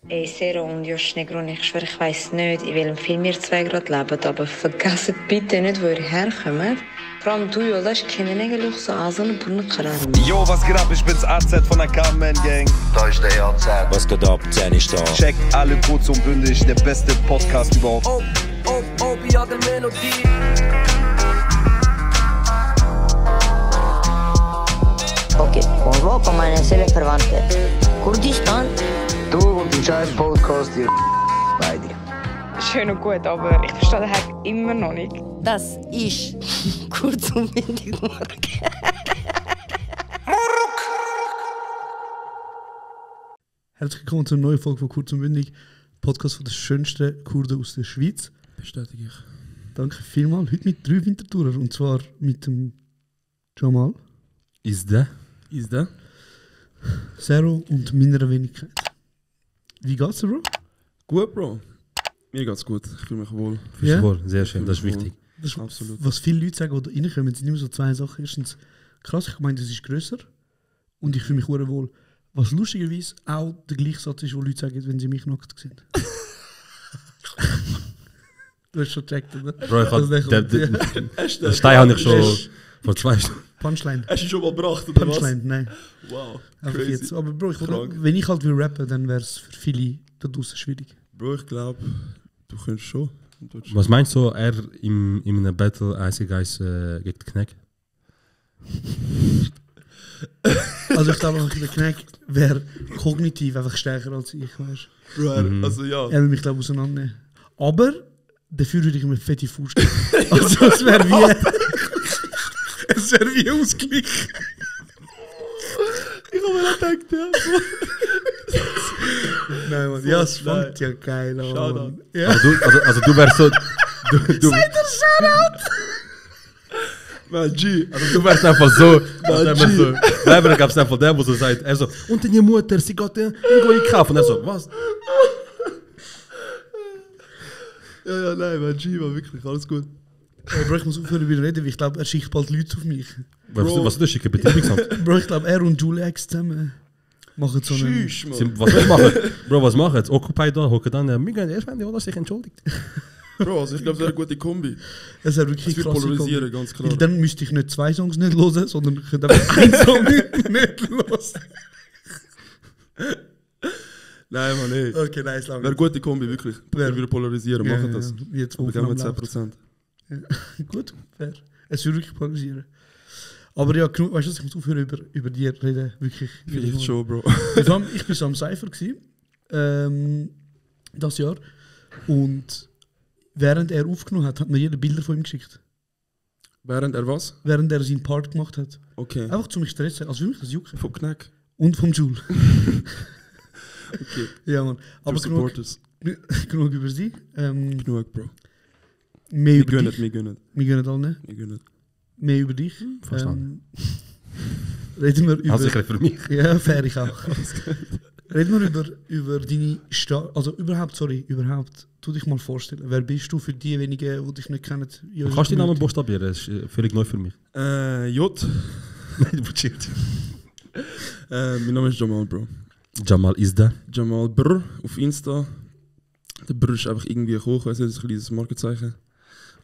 Ey, Sero und Josh Negron, ich schwöre, ich weiss nicht, in welchem Film ihr zwei gerade lebt, aber vergesst bitte nicht, wo ihr herkommt. Vor allem du, Jolas, kennen eigentlich so einen Brunnenkarren. Yo, was geht ab? Ich bin's AZ von der Carmen Gang. Da ist der AZ. Was geht ab? 10 ist da. Checkt alle kurz und bündig, der beste Podcast überhaupt. Ja, der Melodie. Okay, von wo kommen meine Seelenverwandte? Kurdistan? Du und die scheiß Podcast, ihr beide. Schön und gut, aber ich verstehe den Hack immer noch nicht. Das ist kurz und bündig Mark. Herzlich willkommen zu einer neuen Folge von Kurz und Bündig, Podcast von den schönsten Kurden aus der Schweiz. Bestätige ich. Danke vielmals. Heute mit 3 Wintertourer und zwar mit dem Jamal, Ist der? Sero und meiner Wenigkeit. Wie geht's dir, Bro? Gut, Bro. Mir geht's gut. Ich fühle mich wohl. Ja? Wohl, sehr schön, das ist wichtig. Das ist, Absolut. was viele Leute sagen, die reinkommen, sind immer so zwei Sachen. Erstens, krass, ich meine, das ist grösser und ich fühle mich sehr wohl. Was lustigerweise auch der gleiche Satz ist, wo Leute sagen, wenn sie mich nackt sehen. Du hast schon gecheckt, oder? Bro, Das Stein habe ich schon vor 2 Stunden. Punchline. Hast du schon mal gebracht, oder Punchline, nein. Wow, Einfach crazy. jetzt. Aber Bro, Krank. wenn ich halt will rappen, dann wäre es für viele da draußen schwierig. Bro, ich glaube, du könntest schon. Was meinst du, er in einem Battle 1 gegen 1 gegen den Knack? Also ich glaube, der Knack wäre kognitiv einfach stärker als ich, weißt Bro, also ja. Er will mich, glaube ich, auseinandernehmen. Aber dafür würde ich ihm eine fette Faust geben. Also es wäre wie... es wäre wie ausgeglichen. Ich habe mir gedacht, ja. Nein, Mann. Ja, es fängt ja geil an. Shoutout. Ja. Also du wärst so... Man, G. Also du wärst einfach so... Weiber gab es einfach der, wo so sagt, er so, und deine Mutter, sie geht irgendwo in den Kauf. Und er so, was? Ja, nein, man, G war wirklich, alles gut. Bro, ich muss aufhören über ihn reden, weil ich glaube, er schickt bald Leute auf mich. Was du schicken, Betreibungsamt? Bro, ich glaube, er und Julia X zusammen machen so einen... Tschüss, Mann. Was machen? Bro, was machen jetzt? Occupy da, hocken dann, wir gehen erst, wenn die sich entschuldigt. Bro, also ich glaube, das wäre eine gute Kombi. Es wäre wirklich Das wird krass. polarisieren, ganz klar. Weil dann müsste ich nicht 2 Songs nicht hören, sondern ich könnte einfach einen Song nicht hören. Nein, Mann, ey. Okay, nice, lang. Wäre eine gute Kombi, wirklich. Wir würden polarisieren, machen das. Jetzt Aber geben wir 10%. Ja. Gut, fair. Es würde wirklich polarisieren. Aber ja, genug, weißt du, ich muss aufhören über die reden, wirklich. Vielleicht schon, Bro. Ich war so am Cypher das Jahr. Und während er aufgenommen hat, hat mir jeder Bilder von ihm geschickt. Während er was? Während er seinen Part gemacht hat. Okay. Einfach zu mich stressen, also für mich das jucken. Vom Knack. Und vom Jule. Okay. Ja, Mann. Aber genug, Supporters. genug über sie. Genug, Bro. Mehr Wir über gönnen, dich. wir gönnen. Wir gönnen alle. Wir gönnen. Mehr über dich. Verstanden. Reden wir über... Also ich rede für mich. Ja, fair, ich auch. Reden wir über deine überhaupt, tu dich mal vorstellen. Wer bist du für die wenigen, die dich nicht kennen? Du kannst den Namen buchstabieren, das ist völlig neu für mich. J. Nein, du chillt. Mein Name ist Jamal, Bro. Jamal ist da. Jamal Brr auf Insta. Der Brr ist einfach irgendwie hoch, weißt du, das ist ein kleines Markenzeichen.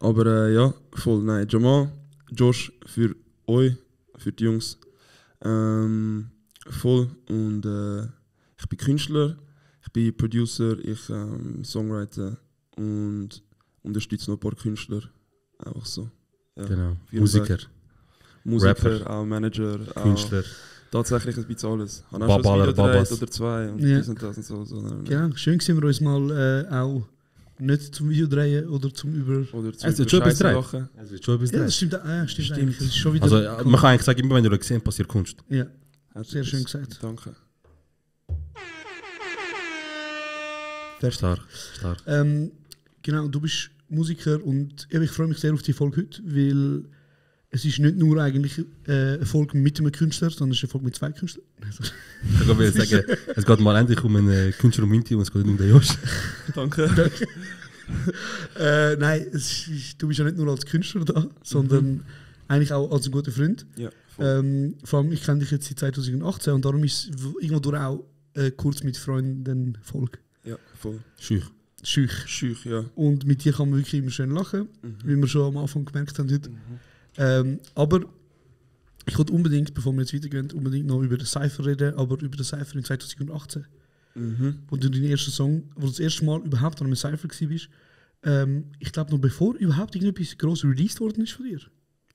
Aber ja, voll, nein. Jamal, Josh für euch, für die Jungs. Voll. Und ich bin Künstler, ich bin Producer, ich Songwriter und unterstütze noch ein paar Künstler. Einfach so. Ja. Genau. Viel Musiker, Musiker, Rapper, auch Manager, Künstler. Tatsächlich ein bisschen alles. Ich habe auch Babaler, schon ein Video gedreht Babas. oder 2 und Ja. das und das und so. Ja, schön sind wir uns mal auch nicht zum Video drehen oder zum über... Oder zu Es ist schon etwas Scheiße drei. lachen. Also ist schon etwas Ja, drin. das stimmt, stimmt, Stimmt. eigentlich. Das ist schon wieder... Also man kann eigentlich sagen, immer wenn du das gesehen passiert Kunst. Ja, Hat sehr etwas. schön gesagt. Danke. Stark. Genau, du bist Musiker und ich freue mich sehr auf die Folge heute, weil es ist nicht nur eigentlich eine Folge mit einem Künstler, sondern es ist eine Folge mit 2 Künstlern. Ich würde sagen, es geht mal endlich um einen Künstler und Minty und es geht nicht um den Josh. Danke. Nein, du bist ja nicht nur als Künstler da, sondern eigentlich auch als ein guter Freund. Ja, Vor allem, ich kenne dich jetzt seit 2018 und darum ist es irgendwo durch auch kurz mit Freunden Folge. Ja, voll. Schüch. Schüch, ja. Und mit dir kann man wirklich immer schön lachen, wie wir schon am Anfang gemerkt haben heute. Aber ich wollte unbedingt, bevor wir jetzt weitergehen, unbedingt noch über den Cypher reden, aber über den Cypher in 2018. Wo du deinen ersten Song, wo du das erste Mal überhaupt an einem Cypher warst, ich glaube noch bevor überhaupt irgendetwas gross released worden ist von dir.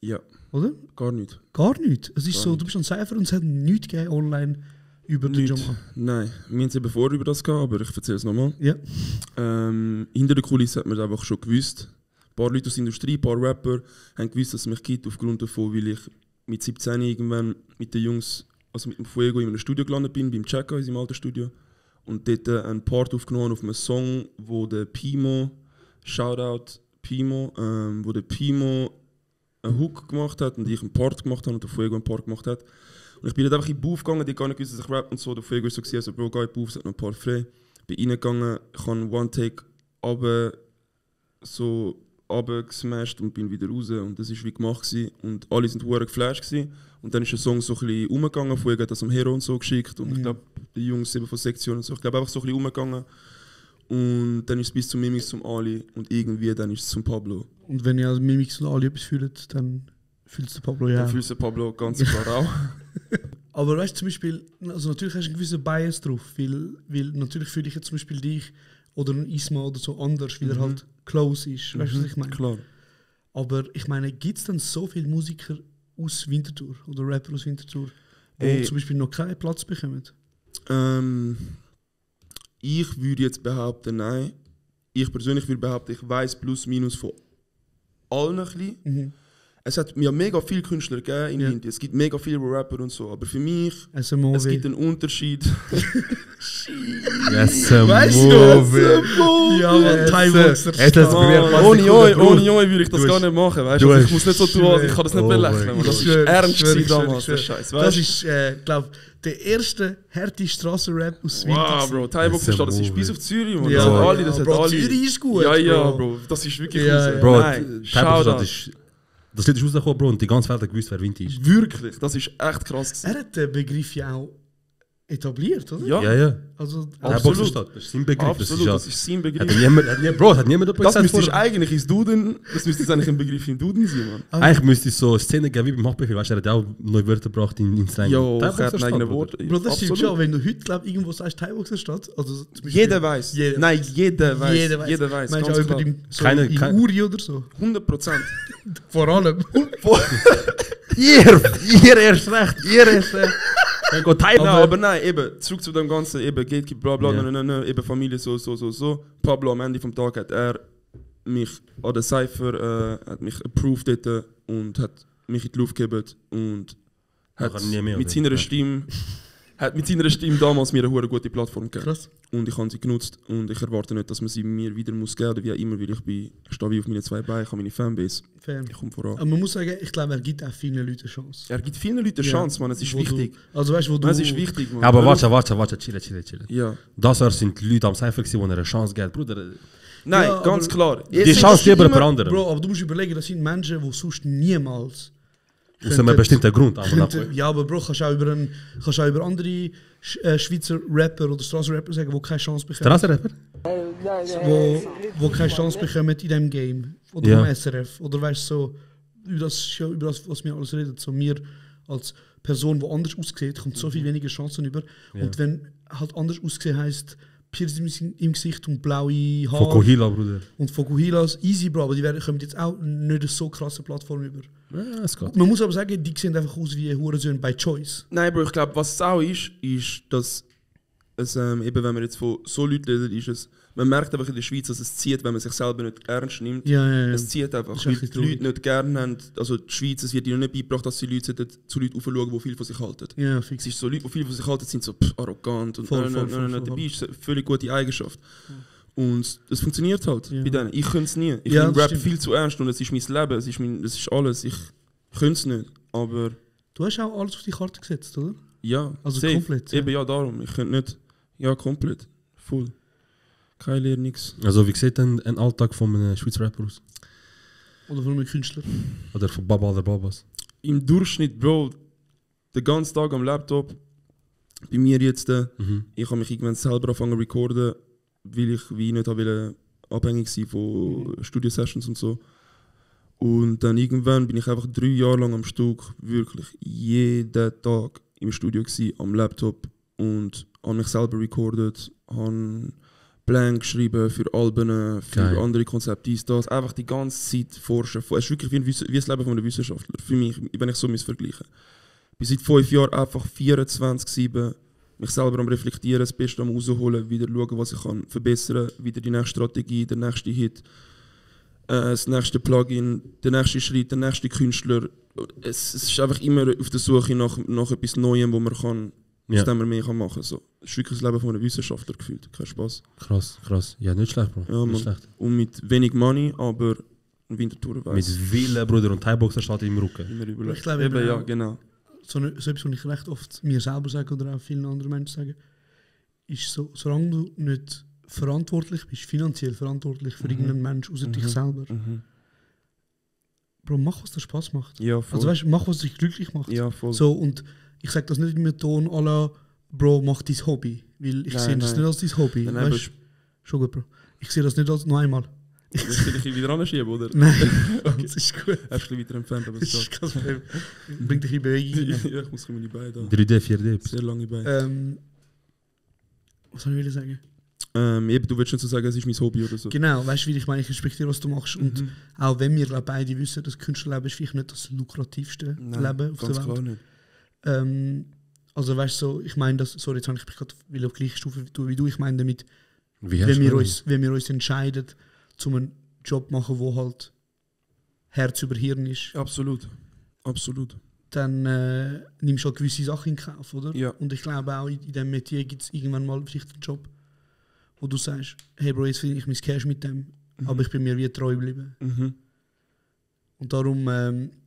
Ja. Oder? Gar nicht. Gar nicht. Es ist Gar so, nicht. du bist an Cypher und es hat nichts gegeben online über den Jamal. Nein, wir haben es eben vorher über das gehabt, aber ich erzähle es nochmal. Ja. Hinter der Kulisse hat man es einfach schon gewusst. Ein paar Leute aus der Industrie, ein paar Rapper haben gewusst, dass es mich gibt, aufgrund davon, weil ich mit 17 irgendwann mit den Jungs, also mit dem Fuego in einem Studio gelandet bin, beim Checka, in seinem alten Studio. Und dort einen Part aufgenommen auf einem Song, wo der Pimo, Shoutout Pimo, wo der Pimo einen Hook gemacht hat und ich einen Part gemacht habe und der Fuego einen Part gemacht hat. Und ich bin dann einfach in den Booth gegangen, die gar nicht gewusst, dass ich rap und so. Der Fuego ist so gewesen, also Bro, geh in den Booth, es hat noch ein paar frei. Bin reingegangen, ich habe einen One-Take runtergesmashed und bin wieder raus. Und das war wie gemacht gewesen. Und alle sind verdammt geflasht gewesen. Und dann ist der Song so ein bisschen umgegangen, Fuego hat das am Hero und so geschickt. Und ich glaube, die Jungs eben von Sektion und so, ich glaube einfach so ein bisschen umgegangen. Und dann ist es bis zum Mimix, zum Ali und irgendwie dann ist es zum Pablo. Und wenn ihr also Mimix und Ali etwas fühlt, dann fühlt es der Pablo ja. Dann fühlt der Pablo ganz klar auch. Aber weißt du zum Beispiel, also natürlich hast du einen gewissen Bias drauf, weil natürlich fühle ich jetzt zum Beispiel dich oder einen Isma oder so anders, weil er halt close ist. Weißt du, was ich meine? Klar. Aber ich meine, gibt es dann so viele Musiker aus Winterthur oder Rapper aus Winterthur, die zum Beispiel noch keinen Platz bekommen? Ich würde jetzt behaupten, nein. Ich persönlich würde behaupten, ich weiss plus minus von allen ein bisschen. Es hat mir mega viele Künstler gegeben in Winter. Es gibt mega viele Rapper und so. Aber für mich, es gibt einen Unterschied. Yes, Weißt du? Ja, man, Timebox. Ohne euch würde ich das gar nicht machen. Weißt? Also ich muss nicht so tun, ich kann das nicht belächeln. Das ist ernst gewesen damals, der Scheiß. Das ist, glaube ich, der erste harte Strassenrap aus Winter. Wow, Bro, Timebox ist das ist bis auf Zürich, man. Ja, Das hat alle, das hat Bro, alle. Zürich ist gut. Ja, Bro. Bro, das ist wirklich Ja, raus. ja. Bro, Nein, Timebox ist... Das Lied ist rausgekommen, Bro, und die ganze Welt hat gewusst, wer Winter ist. Wirklich, das ist echt krass gewesen. Er hat den Begriff ja auch etabliert, oder? Ja. Also, Timebox ist das ist sein Begriff. Absolut, das ist sein Begriff. Hat niemand Das müsste eigentlich ins Duden, das müsste eigentlich ein Begriff im Duden sein, man. Eigentlich müsste es so Szenen geben wie beim Haftbefehl, weißt du, er hat auch neue Wörter gebracht in Slang. Jo, Timebox er hat ist eigene Stadt, Worte. Bro, das stimmt Absolut. schon, wenn du heute glaub, irgendwo sagst, Timebox ist Stadt. Also, zum Beispiel- Jeder weiß. Nein, jeder weiß. Jeder weiß. Meinst du Ganz auch über klar. die, so Keine- in kein- Uri oder so? 100%. Vor allem. Ihr erst recht. Dann geht Nein, Timebox. aber nein, eben, zurück zu dem Ganzen, eben Gatekeep, bla bla, Ja. nein, eben Familie, so. Pablo am Ende vom Tag hat er mich an der Cypher, hat mich approved dort und hat mich in die Luft gegeben und hat Nachher nie mehr, mit oder? seiner Ja. Stimme damals mir eine hure gute Plattform gegeben. Krass. Und ich habe sie genutzt und ich erwarte nicht, dass man sie mir wieder muss geben oder wie auch immer, weil ich stehe wie auf meine zwei Beine, ich habe meine Fanbase, Fair. ich komme voran. Aber man muss sagen, ich glaube, er gibt auch vielen Leuten eine Chance. Er gibt vielen Leuten eine Ja. Chance, man, es ist Wo wichtig. Also weißt du, wo du... Es ist wichtig, man. Ja, aber warte, chillen. Ja. Das sind die Leute am Cypher, die eine Chance geben. Bruder, Nein, Ja, ganz aber- klar. die Chance lieber jemand anderem. Bro, aber du musst überlegen, das sind Menschen, die sonst niemals... Aus einem bestimmten Grund. Ja, aber Bro, kannst du auch über andere Schweizer Rapper oder Straßenrapper sagen, die keine Chance bekommen. Straßenrapper? Wo keine Chance bekommen in diesem Game. Oder Ja. im SRF. Oder weißt du, so, über das, was wir alles reden. So, mir als Person, die anders aussieht, kommt so viel weniger Chancen über. Ja. Und wenn halt anders aussehen heisst, Piercing im Gesicht und blaue Haare. Fokuhila, Bruder. Und Fokuhilas, easy, Bro, aber die kommen jetzt auch nicht eine so krasse Plattform über. Ja, es geht. Man muss aber sagen, die sehen einfach aus wie Hurensöhne by Choice. Nein, Bro, ich glaube, was es auch ist, dass es, eben, wenn man jetzt von so Leuten redet, ist es, man merkt einfach in der Schweiz, dass es zieht, wenn man sich selber nicht ernst nimmt. Ja. Es zieht einfach, Das ist weil echt die traurig. Leute nicht gerne haben. Also die Schweiz, es wird ihnen nicht beigebracht, dass die Leute zu Leuten aufschauen, die viel von sich halten. Ja, Es fix. ist so, Leute, die viel von sich halten, sind so arrogant und Voll. dabei ist es eine völlig gute Eigenschaft. Und das funktioniert halt Ja. bei denen. Ich könnte es nie. Ich Ja, nehme das Rap stimmt. viel zu ernst und es ist mein Leben, es ist alles. Ich könnte es nicht, aber Du hast auch alles auf die Karte gesetzt, oder? ja, Also safe. komplett, ja. Eben ja, darum. Ich könnte nicht. Ja, komplett. Full. Keine Lehre, nix. Also, wie sieht denn ein Alltag von einem Schweizer Rapper aus? Oder von einem Künstler? Oder von Baba oder Babas? Im Durchschnitt, Bro, den ganzen Tag am Laptop. Bei mir jetzt, ich habe mich irgendwann selber angefangen zu recorden. weil ich wie nicht wollte abhängig sein von Studio-Sessions und so. Und dann irgendwann bin ich einfach 3 Jahre lang am Stück wirklich jeden Tag im Studio gewesen, am Laptop und an mich selber recorded, habe Pläne geschrieben für Alben, für Geil. andere Konzepte, dies, das. Einfach die ganze Zeit forschen. Es ist wirklich wie das Leben von einem Wissenschaftler, für mich, wenn ich so vergleichen. Ich bin seit 5 Jahren einfach 24/7 mich selber am Reflektieren, das Beste am rausholen, wieder schauen, was ich kann verbessern, wieder die nächste Strategie, der nächste Hit, das nächste Plugin, der nächste Schritt, der nächste Künstler. Es ist einfach immer auf der Suche nach etwas Neuem, wo man kann, aus dem man mehr machen kann. So. Das ist wirklich das Leben von einem Wissenschaftler gefühlt. Kein Spaß. Krass. Ja, nicht schlecht, Bro. Ja, nicht schlecht. Und mit wenig Money, aber ein Wintertour weiß. Mit Willen, Bruder, und Thai-Boxer steht im Rücken. Immer überlegt. Ich glaube, Eben, ja, genau. So etwas, was ich recht oft mir selber sage oder auch vielen anderen Menschen sage, ist so, solange du nicht verantwortlich bist, finanziell verantwortlich für irgendeinen Menschen außer dich selber, Bro, mach, was dir Spaß macht. Ja, voll. Also weißt, mach, was dich glücklich macht. Ja, voll. So, und ich sage das nicht mit Ton à la, Bro, mach dein Hobby. Weil ich sehe das nicht als dein Hobby. Nein, weißt, schon gut, Bro. Ich sehe das nicht als noch einmal. Willst du dich wieder anschieben, oder? Nein, das ist gut. Er ist ein bisschen weiter entfernt, aber Das es ist geht. kein Problem. Bringt dich in Bewegung. Ja, ich muss meine Beine da. 3D, 4D. Sehr lange Beine. Was soll ich sagen? Eben, du willst nicht so sagen, es ist mein Hobby oder so. Genau, weißt du, wie ich meine, ich respektiere, was du machst. Und auch wenn wir glaub, beide wissen, das Künstlerleben ist vielleicht nicht das lukrativste Leben auf ganz der klar Welt. nicht. Also weißt du, so, ich meine, das, sorry, jetzt habe ich mich gerade auf die gleiche Stufe wie du, ich meine damit, Wie wenn wir uns entscheiden, zum einen Job machen, wo halt Herz über Hirn ist, Absolut. Absolut. dann nimmst du halt gewisse Sachen in Kauf, oder? Ja. Und ich glaube auch, in diesem Metier gibt es irgendwann mal vielleicht einen Job, wo du sagst, hey Bro, jetzt verdiene ich mein Cash mit dem, aber ich bin mir wie treu geblieben. Und darum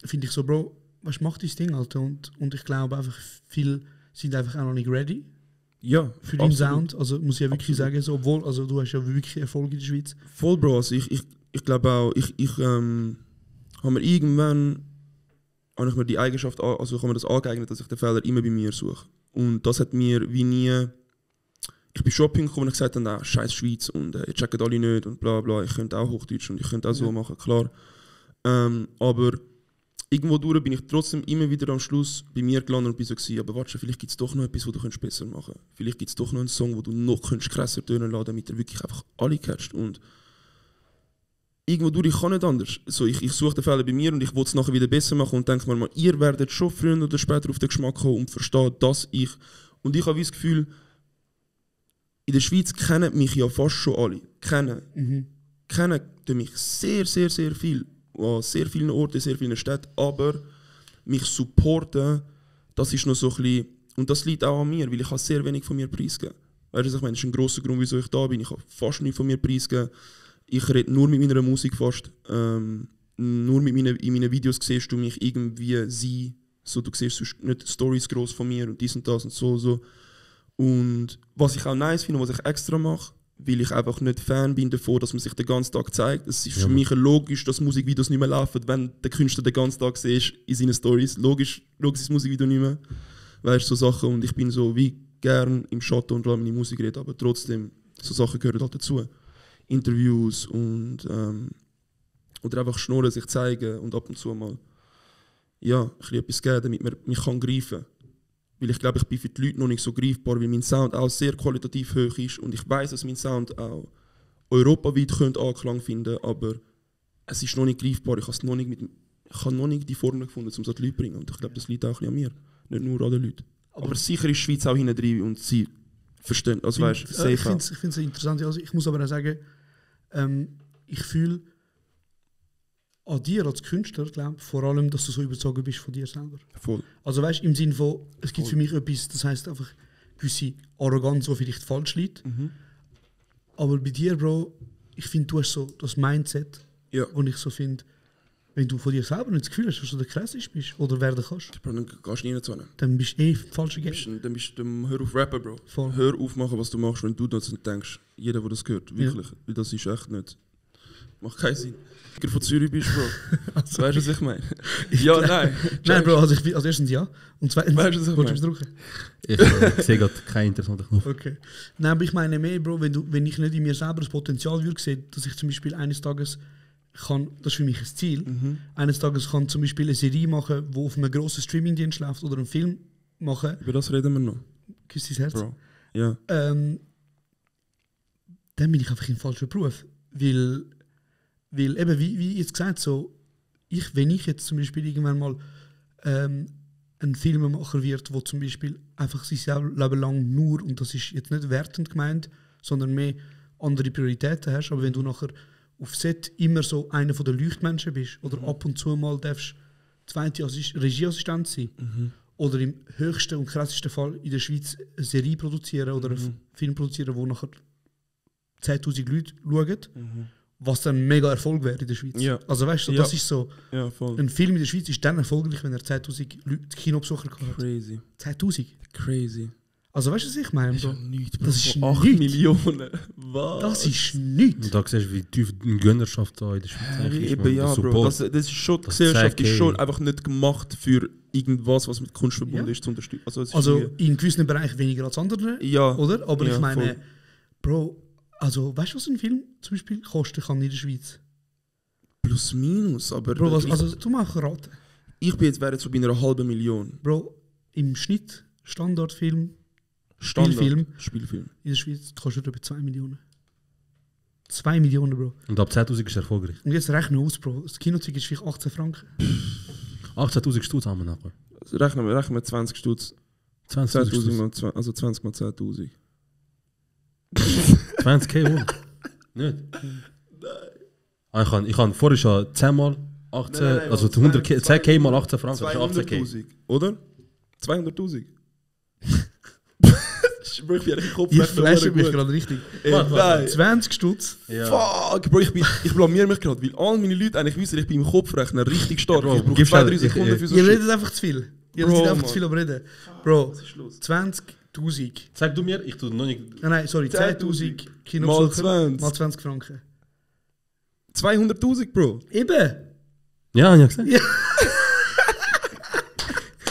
finde ich so, Bro, was macht das Ding, Alter? Und ich glaube einfach, viele sind einfach auch noch nicht ready Ja, für den absolut. Sound. Also muss ich ja wirklich sagen, so, obwohl, also du hast ja wirklich Erfolg in der Schweiz. Voll, Bro. Also ich glaube auch, ich habe mir irgendwann habe ich mir die Eigenschaft, also ich habe mir das angeeignet, dass ich den Fehler immer bei mir suche. Und das hat mir wie nie. Ich bin schon an den Punkt gekommen, wo ich gesagt habe, scheiß Schweiz und ihr checkt alle nicht und bla bla, ich könnte auch Hochdeutsch und ich könnte auch so machen, klar. Aber irgendwo durch bin ich trotzdem immer wieder am Schluss bei mir gelandet und bin so gewesen, aber warte, vielleicht gibt es doch noch etwas, was du besser machen könntest. Vielleicht gibt es doch noch einen Song, wo du noch krasser tönen lassen, damit er wirklich einfach alle catcht. Und irgendwo durch, ich kann nicht anders. So, ich suche den Fehler bei mir und ich will es nachher wieder besser machen und denke mir mal, ihr werdet schon früher oder später auf den Geschmack kommen und verstehen, dass ich... Und ich habe das Gefühl, in der Schweiz kennen mich ja fast schon alle. Kennen mich sehr, sehr, sehr viel. An sehr vielen Orten, sehr vielen Städten. Aber mich supporten, das ist noch so ein bisschen... Und das liegt auch an mir, weil ich habe sehr wenig von mir preisgegeben. Weißt du, ich meine, das ist ein grosser Grund, wieso ich da bin. Ich habe fast nichts von mir preisgegeben. Ich rede nur mit meiner Musik fast. Nur in meinen Videos siehst du mich irgendwie sein. So, du siehst nicht Stories gross von mir und dies und das und so. Und was ich auch nice finde, was ich extra mache, weil ich einfach nicht Fan bin davon, dass man sich den ganzen Tag zeigt. Es ist für mich logisch, dass Musikvideos nicht mehr laufen, wenn der Künstler den ganzen Tag siehst in seinen Stories. Logisch ist das Musikvideo nicht mehr. Weißt du, so Sachen. Und ich bin so wie gern im Schatten und lasse meine Musik reden, aber trotzdem, so Sachen gehören halt dazu. Interviews und oder einfach schnurren, sich zeigen und ab und zu mal etwas geben, damit man mich kann greifen kann. Weil ich glaube, ich bin für die Leute noch nicht so greifbar, weil mein Sound auch sehr qualitativ hoch ist und ich weiß, dass mein Sound auch europaweit könnte Anklang finden, aber es ist noch nicht greifbar. Ich habe noch nicht die Formel gefunden, um es an die Leute zu bringen. Und ich glaube, das liegt auch ein bisschen an mir, nicht nur an den Leuten. Aber sicher ist die Schweiz auch hinten drin und sie verstehen, also weißt, ich finde es interessant. Also ich muss aber auch sagen, ich fühle an dir als Künstler, glaube vor allem, dass du so überzeugt bist von dir selber. Voll. Also weißt, im Sinne von, es gibt für mich etwas, das heisst einfach gewisse Arroganz, die vielleicht falsch liegt. Aber bei dir, Bro, ich finde, du hast so das Mindset, wo ich so finde, wenn du von dir selber nicht das Gefühl hast, dass du der Krasseste bist oder werden kannst, dann gehst du nie zu einem. dann bist du falsche Game. Dann hör auf rappen, Bro. Voll. Hör auf machen, was du machst, wenn du das denkst. Jeder, der das hört, wirklich. Weil das ist echt nicht... Macht keinen Sinn. Wenn du von Zürich bist, Bro. Weißt du, was ich meine? Ja, nein. Nein, Bro, also als erstens ja. Und zweitens, Weißt du, was ich willst du meine? mich drücken? Ich sehe gerade keinen interessanten Knopf. Okay. Nein, aber ich meine mehr, Bro, wenn ich nicht in mir selber das Potenzial würde sehen, dass ich zum Beispiel eines Tages kann, das ist für mich ein Ziel, eines Tages kann zum Beispiel eine Serie machen, die auf einem grossen Streamingdienst läuft oder einen Film machen. Über das reden wir noch. Küss dein Herz. Bro. Ja. Dann bin ich einfach im falschen Beruf. Weil eben, wie jetzt gesagt, so, wenn ich jetzt zum Beispiel irgendwann mal ein Filmemacher wird, der zum Beispiel einfach sein Leben lang nur, und das ist jetzt nicht wertend gemeint, sondern mehr andere Prioritäten hast, aber wenn du nachher auf Set immer so einer von den Leuchtmenschen bist oder ab und zu mal darfst zweite Regieassistent sein oder im höchsten und krassesten Fall in der Schweiz eine Serie produzieren oder einen Film produzieren, wo nachher 10'000 Leute schauen, was dann ein mega Erfolg wäre in der Schweiz. Ja. Also weißt du, das ist so, Ja, voll. ein Film in der Schweiz ist dann erfolgreich, wenn er 10'000 Kinobesucher hat. Crazy. 10'000? Crazy. Also weißt du, was ich meine? Das ist Bro? ja nichts, Bro. Das ist 8 nichts. Millionen. Was? Das ist nichts. Und da siehst du, wie tief die Gönnerschaft da in der Schweiz eigentlich ist. Eben, man. ja, Der Bro. Support. Das ist schon, die Das Gesellschaft ist 10K. schon einfach nicht gemacht für irgendwas, was mit Kunst verbunden Ja. ist, zu unterstützen. Also, es ist Also irgendwie- in gewissen Bereichen weniger als andere, ja. oder? Aber Ja, ich meine, voll. Bro, also weißt du, was ein Film zum Beispiel kosten kann in der Schweiz? Plus minus, aber Bro, also du mal raten. wäre jetzt so bei einer 500.000. Bro, im Schnitt Standardfilm Standard. Spielfilm. Spielfilm. in der Schweiz kostet etwa 2 Millionen. 2 Millionen, Bro. Und ab 10'000 ist erfolgreich. Und jetzt rechne aus, Bro. Das Kinoticket ist vielleicht 18 Franken. 18'000 Stutz haben wir nachher. Also rechnen wir 20 Stutz. 20'000 10.000 Stutz. mal 20, also 20 mal 10.000. 20k hoch. Nicht? Ich kann vorher schon 10 mal 18, Nein, also 100K, 10k mal 18 Franken, das ist 18k. 200.000, oder? 200.000. Ich bin ehrlich, Kopf Ihr flasht mich gerade richtig. Nein. 20 Stutz. Ja. Fuck, Bro, ich blamier mich gerade, weil all meine Leute eigentlich wissen, ich bin im Kopfrechnen richtig stark. Bro, Ich brauche gib's 2-3 halt- Sekunden für so Ihr Shit. redet einfach zu viel. Ihr Bro, redet einfach Mann. zu viel am Reden. Bro, Was ist los? 20'000. Sag du mir, ich tue noch nicht. Nein, sorry, 10'000 Mal Kinobesucher 20. mal 20 Franken. 200.000, Bro. Eben! Ja, ich gesehen. Ja.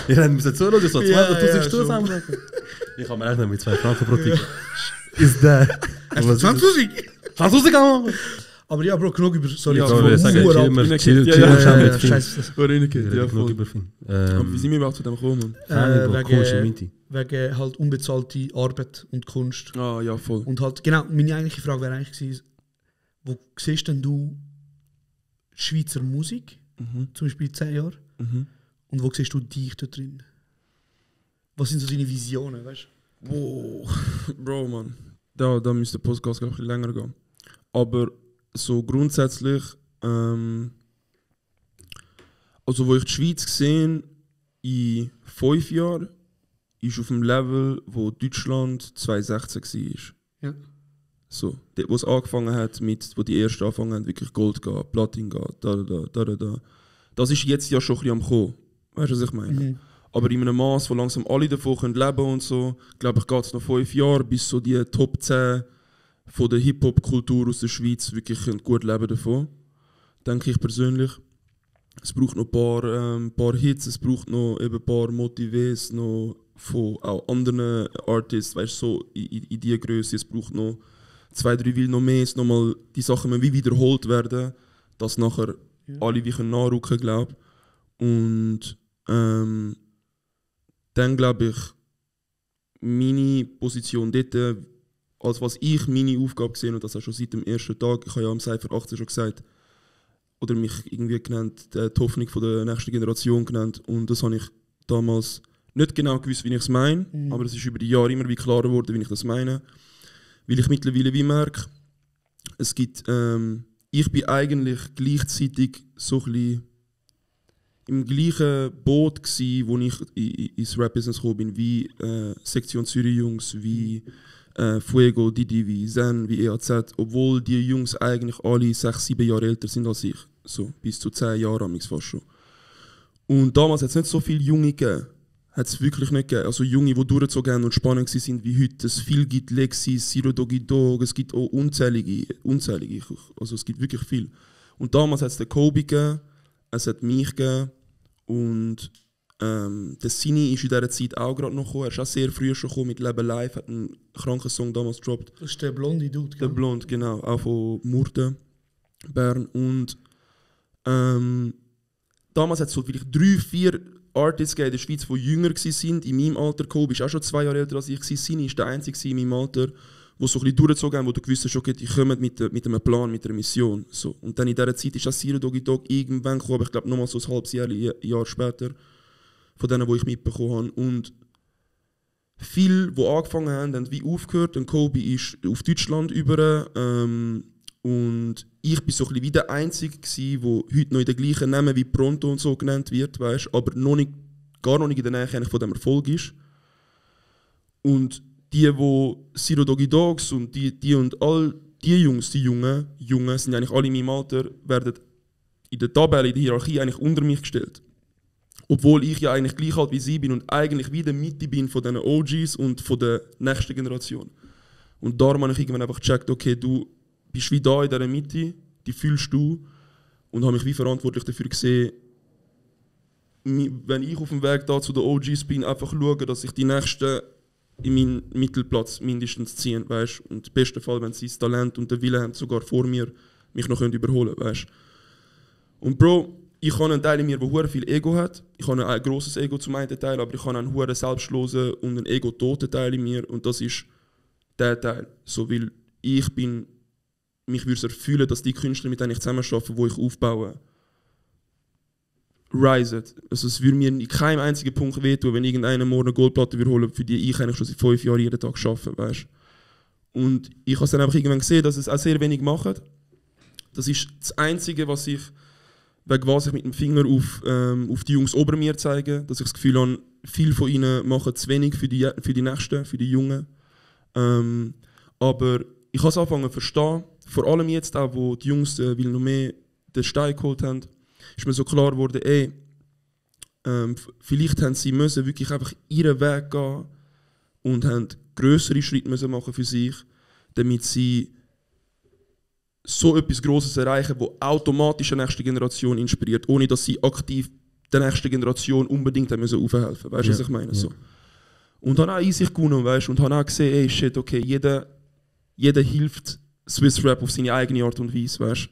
Wir müssen zuhören, so 200'000 Stutz schon. haben. Ich kann mir rechnen mit 2 Franken pro Ticket. Ist der. 20'000! 20'000 kann Aber ja, Bro, genug über... Sorry, Ja, ich man. bin Sagen, nur ab. chill Ja, ja, schon Ja, mit Film. scheiße. Oder Wir reingeht, ja reden genug voll. über Film. Aber wie sind wir überhaupt zu dem gekommen? Komische Minti. Wegen halt unbezahlte Arbeit und Kunst. Ah, ja, voll. Und halt, genau, meine eigentliche Frage wäre eigentlich gewesen, wo siehst denn du Schweizer Musik, zum Beispiel in 10 Jahren, und wo siehst du dich da drin? Was sind so deine Visionen, weißt du? Wow. Bro, man. Da müsste der Podcast glaub ich, ein bisschen länger gehen. Aber so grundsätzlich, also wo ich die Schweiz sehe, in 5 Jahren, ist auf dem Level, wo Deutschland 2016 war. Ja. So, dort, wo es angefangen hat, wo die ersten angefangen haben, wirklich Gold gehen, Platin gehen, da. Das ist jetzt ja schon ein bisschen am Kommen. Weißt du, was ich meine? Aber in einem Maß, wo langsam alle davon können leben und so, glaube ich, geht es noch 5 Jahre, bis so die Top 10 von der Hip-Hop-Kultur aus der Schweiz wirklich gut leben davon. Denke ich persönlich. Es braucht noch ein paar Hits, es braucht noch eben ein paar Motivés noch von auch anderen Artists, weißt du, so in dieser Größe. Es braucht noch 2-3 will noch mehr, es nochmal die Sachen müssen wie wiederholt werden, dass nachher alle wie können nachrücken, glaube ich. Und dann glaube ich, meine Position dort, als was ich meine Aufgabe gesehen und das auch schon seit dem ersten Tag, ich habe ja am Cypher 18 schon gesagt, oder mich irgendwie genannt, die Hoffnung von der nächsten Generation genannt, und das habe ich damals nicht genau gewusst, wie ich es meine, aber es ist über die Jahre immer wie klarer geworden, wie ich das meine, weil ich mittlerweile wie merke, es gibt, ich bin eigentlich gleichzeitig so ein bisschen im gleichen Boot gsi, wo ich ins Rap-Business gekommen bin, wie Sektion Zürich Jungs, wie Fuego, Didi, wie Zen, wie EAZ, obwohl die Jungs eigentlich alle 6-7 Jahre älter sind als ich, so bis zu 10 Jahre fast schon. Und damals hat es nicht so viele Junge gegeben. hat es wirklich nicht gegeben. Also Junge, die durchgezogen haben und spannend waren wie heute. Es viel gibt Lexi, Zero Doggy Dog, es gibt auch unzählige. Also es gibt wirklich viel. Und damals hat es den Kobe gegeben, es hat mich gegeben und der Sini ist in dieser Zeit auch gerade noch gekommen. Er ist auch sehr früh schon gekommen mit Leben Live, hat einen kranken Song damals gedroppt. Das ist der blonde Dude, Der Blond, genau, auch von Murten, Bern. Und damals hat es so vielleicht 3, 4 Artists in der Schweiz, die jünger waren, in meinem Alter. Kobe ist auch schon 2 Jahre älter als ich. Sini ist der Einzige in meinem Alter, der so ein bisschen durchgezogen haben, wo du gewusst hast, okay, die kommen mit einem Plan, mit einer Mission. So. Und dann in dieser Zeit ist das Zero Doggy Dog irgendwann gekommen, aber ich glaube nochmal so ein halbes Jahr später, von denen, die ich mitbekommen habe. Und viele, die angefangen haben wie aufgehört. Und Kobe ist auf Deutschland über. Und ich war so ein bisschen wie der Einzige, der heute noch in den gleichen Namen wie Pronto und so genannt wird, weißt, aber gar noch nicht in der Nähe von dem Erfolg ist. Und die Zero Doggy Dogs und die und all die Jungs, die Jungen sind eigentlich alle in meinem Alter, werden in der Tabelle, in der Hierarchie eigentlich unter mich gestellt. Obwohl ich ja eigentlich gleich alt wie sie bin und eigentlich wieder Mitte bin von diesen OGs und von der nächsten Generation. Und darum habe ich irgendwann einfach gecheckt, okay, du bist wie da in dieser Mitte, die fühlst du und habe mich wie verantwortlich dafür gesehen, wenn ich auf dem Weg da zu den OGs bin, einfach schauen, dass ich die Nächsten in meinen Mittelplatz mindestens ziehen, weißt? Und im besten Fall, wenn sie das Talent und den Willen haben, sogar vor mir mich noch überholen können, weißt? Und Bro, ich habe einen Teil in mir, der sehr viel Ego hat. Ich habe ein grosses Ego zum einen Teil, aber ich habe einen sehr selbstlosen und einen ego-toten Teil in mir und das ist der Teil. So, weil mich würde es erfüllen, dass die Künstler, mit denen ich zusammen arbeite, die ich aufbaue, risen. Also es würde mir in keinem einzigen Punkt wehtun, wenn irgendeiner morgen eine Goldplatte holen, für die ich eigentlich schon seit 5 Jahren jeden Tag arbeite, weißt? Und ich habe es dann einfach irgendwann gesehen, dass es auch sehr wenig machen. Das ist das Einzige, wegen was ich mit dem Finger auf die Jungs ober mir zeige, dass ich das Gefühl habe, viele von ihnen machen zu wenig für die Nächsten, für die Jungen. Aber ich habe es angefangen zu verstehen, vor allem jetzt auch, wo die Jungs weil noch mehr den Stein geholt haben, ist mir so klar geworden, vielleicht haben sie müssen wirklich einfach ihren Weg gehen und haben grössere Schritte müssen machen für sich, damit sie so etwas Grosses erreichen, das automatisch die nächste Generation inspiriert, ohne dass sie aktiv der nächsten Generation unbedingt aufhelfen müssen. Weißt du, was ich meine? Ja. So. Und habe auch in sich gewonnen, weißt, und habe auch gesehen, shit, okay, jeder hilft Swiss Rap auf seine eigene Art und Weise, weißt.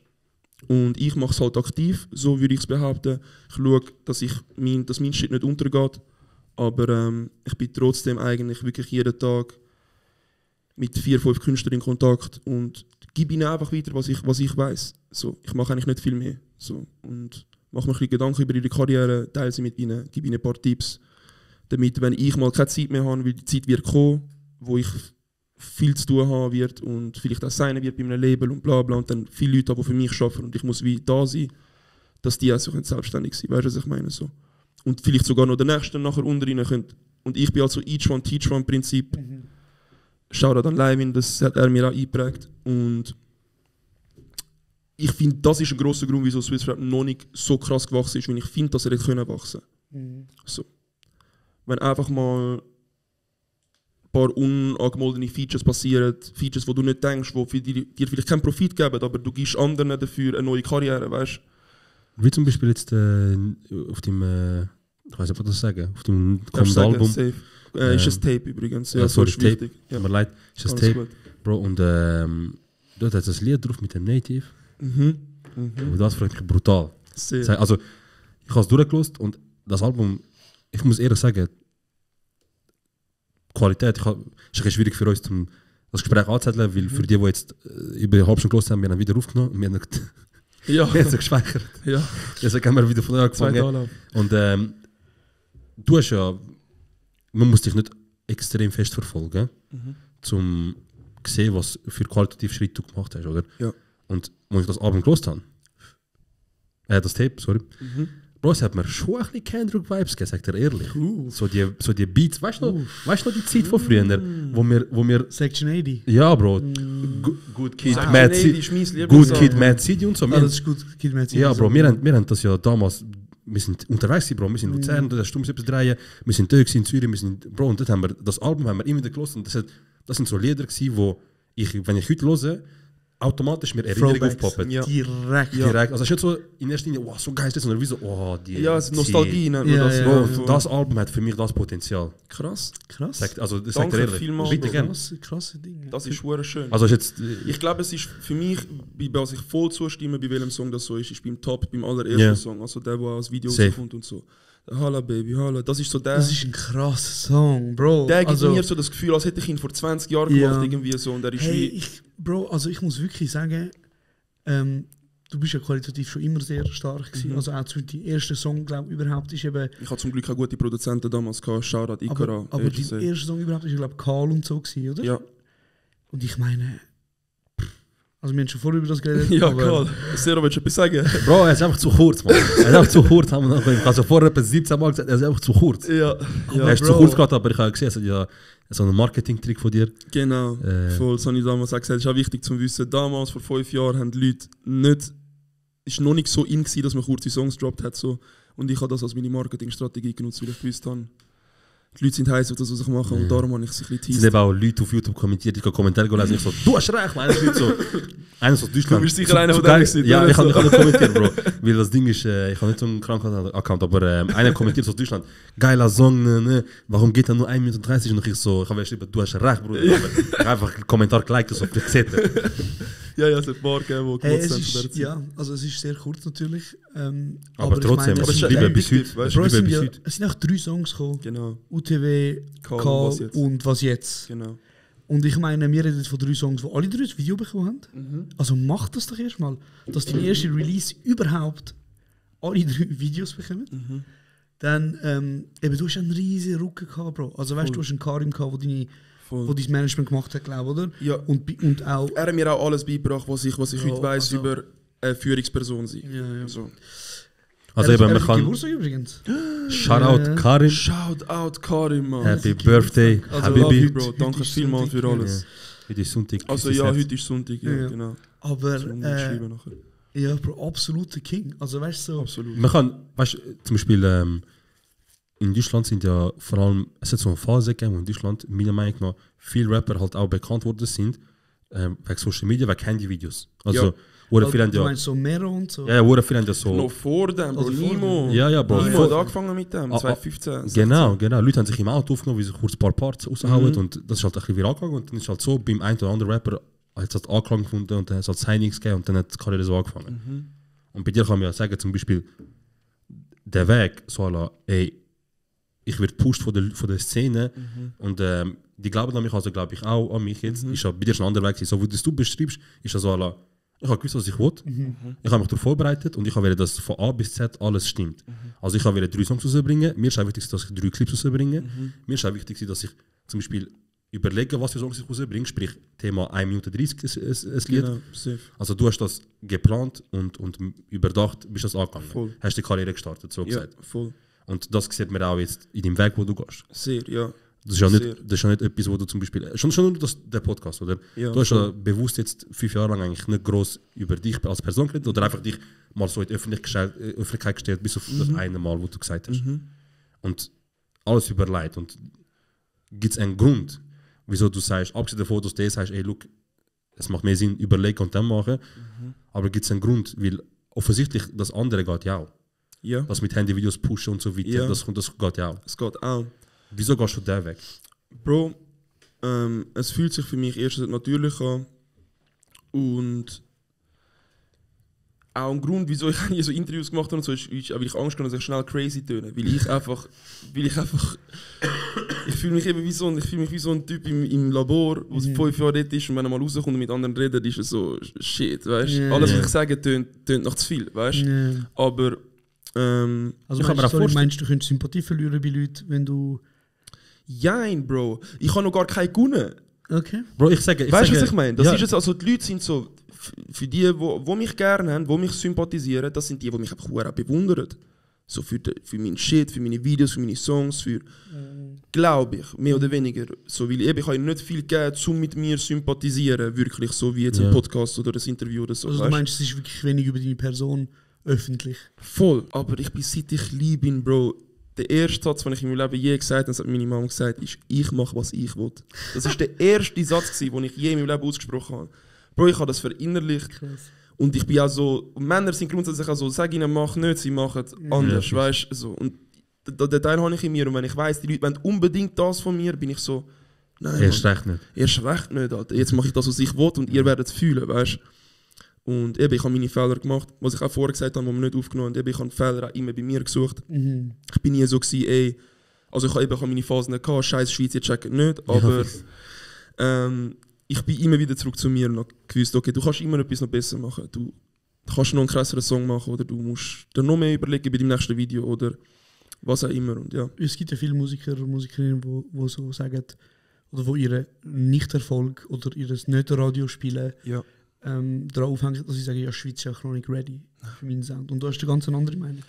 Und ich mache es halt aktiv, so würde ich es behaupten. Ich schaue, dass mein Shit nicht untergeht, aber ich bin trotzdem eigentlich wirklich jeden Tag mit 4, 5 Künstlern in Kontakt und gebe ihnen einfach weiter, was ich weiss. So, ich mache eigentlich nicht viel mehr. So, und mache mir ein bisschen Gedanken über ihre Karriere, teile sie mit ihnen, gebe ihnen ein paar Tipps, damit, wenn ich mal keine Zeit mehr habe, weil die Zeit wird kommen, wo ich viel zu tun haben wird und vielleicht auch sein wird bei einem Label und bla bla und dann viele Leute, die für mich arbeiten und ich muss wie da sein, dass die auch so selbstständig sein können. Weißt du, was ich meine? So. Und vielleicht sogar noch den Nächsten nachher unter ihnen können. Und ich bin also each one, teach one Prinzip. Schau dann Levin, das hat er mir auch eingeprägt. Und ich finde, das ist ein grosser Grund, wieso Swiss Rap noch nicht so krass gewachsen ist, weil ich finde, dass er nicht wachsen können. So. Wenn einfach mal ein paar unangemoldene Features passieren, Features, wo du nicht denkst, die dir vielleicht keinen Profit geben, aber du gibst anderen dafür eine neue Karriere, weißt du? Wie zum Beispiel jetzt auf dem, ich weiß nicht, was das sagen, auf dem kommenden Album. Ist ein Tape übrigens, ja, so ist wichtig. Ja. Tut mir leid, ist ein Tape, gut. Bro, und dort hat das Lied drauf mit dem Native. Und das freut mich brutal. Sehr. Also, ich habe es durchgelost und das Album, ich muss ehrlich sagen, Qualität, ist ein bisschen schwierig für uns, das Gespräch anzuzetteln, weil für die jetzt über eine halbe Stunde gelost haben, wir haben wieder aufgenommen, wir haben wir haben so gespeichert. Ja. Deswegen haben wir wieder von angefangen. Und du hast ja, man muss dich nicht extrem fest verfolgen, um zu sehen, was für qualitative Schritte du gemacht hast, oder? Ja. Und als ich das Album gelost habe, das Tape, sorry, Bro, es hat mir schon ein bisschen Kendrick-Vibes gegeben, sagt er ehrlich. So die Beats, weißt du noch die Zeit von früher, wo wir Section 80? Ja, Bro. Good Kid, Mad City und so. Das ist Good Kid, Mad City. Ja, Bro, wir haben das ja damals wir sind unterwegs gewesen, Bro, wir sind in Luzern, da hast du etwas drehen, wir sind da in Zürich, wir sind, Bro, und das Album haben wir immer wieder gehört und das sind so Lieder gewesen, wo wenn ich heute höre, automatisch mir Erinnerungen aufpoppen. Ja. Direkt. Also es ist nicht so in erster Linie, wow, so geil ist das, sondern wie so, oh, die... Ja, es ist Nostalgie, nennt man das. Bro, das Album hat für mich das Potenzial. Krass. Also das Danke sagt er ehrlich. vielmals. Bitte gerne. Krasse Dinge. Das ist schwer schön. Also jetzt... Ich glaube, es ist für mich, was ich voll zustimme, bei welchem Song das so ist beim Top, beim allerersten Song. Also der, der als Video rauskommt und so. Holla Baby, holla. Das ist so der... Das ist ein krasser Song, Bro. Der gibt mir so das Gefühl, als hätte ich ihn vor 20 Jahren gemacht, irgendwie so. Und der ist Bro, also ich muss wirklich sagen, du bist ja qualitativ schon immer sehr stark gewesen. Also auch die erste Song, glaube ich, überhaupt ist eben... Ich hatte zum Glück auch gute Produzenten damals gehabt, Shoutout Ikara. Aber der erste Song überhaupt ist ja, glaube ich, Karl und so gewesen, oder? Ja. Und ich meine... Also wir haben schon vorher über das geredet. Ja, Karl. Sero, willst du etwas sagen? Bro, er ist einfach zu kurz, Mann. Er ist einfach zu kurz. Also vorher etwa 17 Mal gesagt, er ist einfach zu kurz. Ja. Er ist zu kurz gerade, aber ich habe gesehen, es hat ja so einen Marketing-Trick von dir. Genau, voll. Das habe ich damals auch gesagt. Es ist auch wichtig zu wissen, damals, vor 5 Jahren, haben die Leute nicht... Es war noch nicht so in, dass man kurze Songs gedroppt hat. So. Und ich habe das als meine Marketingstrategie genutzt, weil ich gewusst habe, die Leute sind heiß auf das, was ich mache. Und darum habe ich es ein bisschen teased. Es sind eben auch Leute auf YouTube kommentiert, ich habe Kommentare gelesen und ich so, du hast recht, man. Einer so Deutschland. Du bist sicher einer, der gewesen. Ja, ich habe nicht kommentiert, Bro. Weil das Ding ist, ich habe nicht so einen Krankheit-Account, aber einer kommentiert aus Deutschland, geiler Song, ne? Warum geht er nur 1 Minute 30? Und ich so, ich habe geschrieben, du hast recht, Bruder. Ich habe einfach einen Kommentar geliked, so auf die Seite. Ja, es hat ein paar gegeben, die es ist, ja, also es ist sehr kurz natürlich. Aber trotzdem, es bleiben bis heute. Es sind auch 3 Songs gekommen. Genau. UTW, Karl und Was Jetzt. Genau. Und ich meine, wir reden von 3 Songs, wo alle 3 ein Video bekommen haben. Also mach das doch erstmal, dass dein erste Release überhaupt alle 3 Videos bekommen. Dann, eben, du hast einen riesigen Rücken gehabt, Bro. Also weißt du, hast einen Karim gehabt, wo dein Management gemacht hat, glaube ich, oder? Ja. Und auch... Er hat mir auch alles beigebracht, was ich heute weiss über eine Führungsperson sein. Ja. Also eben, man kann... Geburtstag übrigens. Shoutout Karim. Shoutout Karim, Mann. Happy Birthday, Habibi. Bro, danke vielmals für alles. Heute ist Sonntag. Also ja, heute ist Sonntag, ja, genau. Aber... ja, Bro, absoluter King. Also weißt du so... Absolut. Man kann, weißt du, zum Beispiel... in Deutschland sind ja vor allem, es hat so eine Phase gegeben, wo in Deutschland, meiner Meinung nach, viele Rapper halt auch bekannt worden sind, wegen Social Media, wegen Handy-Videos. Also, oder viele haben ja... Du meinst so Mero und so? Ja, oder viele haben ja so... Noch vor dem, Bro, Also Nimo. Ja, Bro. Nimo hat angefangen mit dem, 2015. Genau. Leute haben sich im Auto aufgenommen, wie sie kurz ein paar Parts raushauen und das ist halt ein bisschen viral gegangen und dann ist halt so, beim einen oder anderen Rapper hat es halt Anklang gefunden und dann hat es halt Signings gegeben und dann hat die Karriere so angefangen. Und bei dir kann man ja sagen, zum Beispiel, der Weg, so la, ey, ich werde gepusht von der Szene und die glauben an mich, also glaube ich auch an mich jetzt. Ist ja bei dir schon ein anderer Weg. So wie du beschreibst, ist das so, ich habe gewusst, was ich wollte. Ich habe mich darauf vorbereitet und ich habe dass von A bis Z alles stimmt. Also ich habe 3 Songs rausbringen. Mir ist auch wichtig, dass ich 3 Clips rausbringe. Mir ist auch wichtig, dass ich zum Beispiel überlege, was für Songs ich rausbringe. Sprich, Thema 1 Minute 30 ein Lied. Genau, safe. Also du hast das geplant und überdacht, bist das angegangen. Voll. Hast die Karriere gestartet, so gesagt. Ja, voll. Und das sieht man auch jetzt in dem Weg, wo du gehst. Sehr, ja. Das ist ja nicht etwas, wo du zum Beispiel... Schon nur der Podcast, oder? Ja, du hast ja bewusst jetzt 5 Jahre lang eigentlich nicht gross über dich als Person geredet oder einfach dich mal so in die Öffentlichkeit gestellt, bis auf das eine Mal, wo du gesagt hast. Und alles überlegt. Und gibt es einen Grund, wieso du sagst, abgesehen davon, dass du sagst, ey, look, es macht mehr Sinn, überlegen und dann machen. Aber gibt es einen Grund, weil offensichtlich das andere geht ja auch. Ja. Das mit Handyvideos pushen und so weiter, Ja. das geht ja auch. Es geht auch. Wieso gehst du da weg? Bro, es fühlt sich für mich erstens natürlich an und auch ein Grund, wieso ich hier so Interviews gemacht habe und so, ist, weil ich Angst habe, dass ich schnell crazy töne. Weil ich fühle mich wie so ein Typ im Labor, der 5 Jahre dort ist und wenn er mal rauskommt und mit anderen redet, ist er so, shit, weißt du? Alles, was ich sage, tönt noch zu viel, weißt du? Aber also meinst du könntest Sympathie verlieren bei Leuten, wenn du... Jein, Bro. Ich habe noch gar keine Gunne. Okay. Bro, weißt du, was ich meine? Das ist jetzt, also die Leute sind so, für die, die mich gerne haben, die mich sympathisieren, das sind die mich einfach auch bewundern. So für meinen Shit, für meine Videos, für meine Songs, glaube ich, mehr oder weniger. So, weil ich habe nicht viel gegeben, um mit mir zu sympathisieren, wirklich so wie jetzt ein Podcast oder ein Interview oder so. Also du meinst, es ist wirklich wenig über deine Person, öffentlich. Voll, aber ich bin seit ich lieb bin, Bro. Der erste Satz, den ich in meinem Leben je gesagt habe, das hat meine Mama gesagt, ist, ich mache, was ich will. Das war der erste Satz, den ich je in meinem Leben ausgesprochen habe. Bro, ich habe das verinnerlicht. Krass. Und ich bin auch so, Männer sind grundsätzlich auch so, sag ihnen, mach nicht, sie machen es anders, weißt du. So. Und den Teil habe ich in mir. Und wenn ich weiss, die Leute wollen unbedingt das von mir, bin ich so, nein, erst recht nicht. Erst recht nicht, Alter. Jetzt mache ich das, was ich will und ihr werdet es fühlen, weißt du. Und eben, ich habe meine Fehler gemacht, was ich auch vorher gesagt habe, die wir nicht aufgenommen haben. Eben, ich habe die Fehler auch immer bei mir gesucht. Ich bin nie so gewesen, ey, also ich habe meine Phasen nicht gehabt, scheiß Schweiz, ihr checkt nicht, aber ich bin immer wieder zurück zu mir und habe gewusst, okay, du kannst immer etwas noch besser machen. Du kannst noch einen krasseren Song machen oder du musst dir noch mehr überlegen bei dem nächsten Video oder was auch immer. Und ja. Es gibt ja viele Musiker und Musikerinnen, die so sagen, oder wo ihren Nicht-Erfolg oder ihr Nicht-Radio spielen, darauf aufhängen, dass sie sagen, ja, Schweiz ist ja noch nicht ready für meinen Sound. Und da ist eine ganz andere Meinung.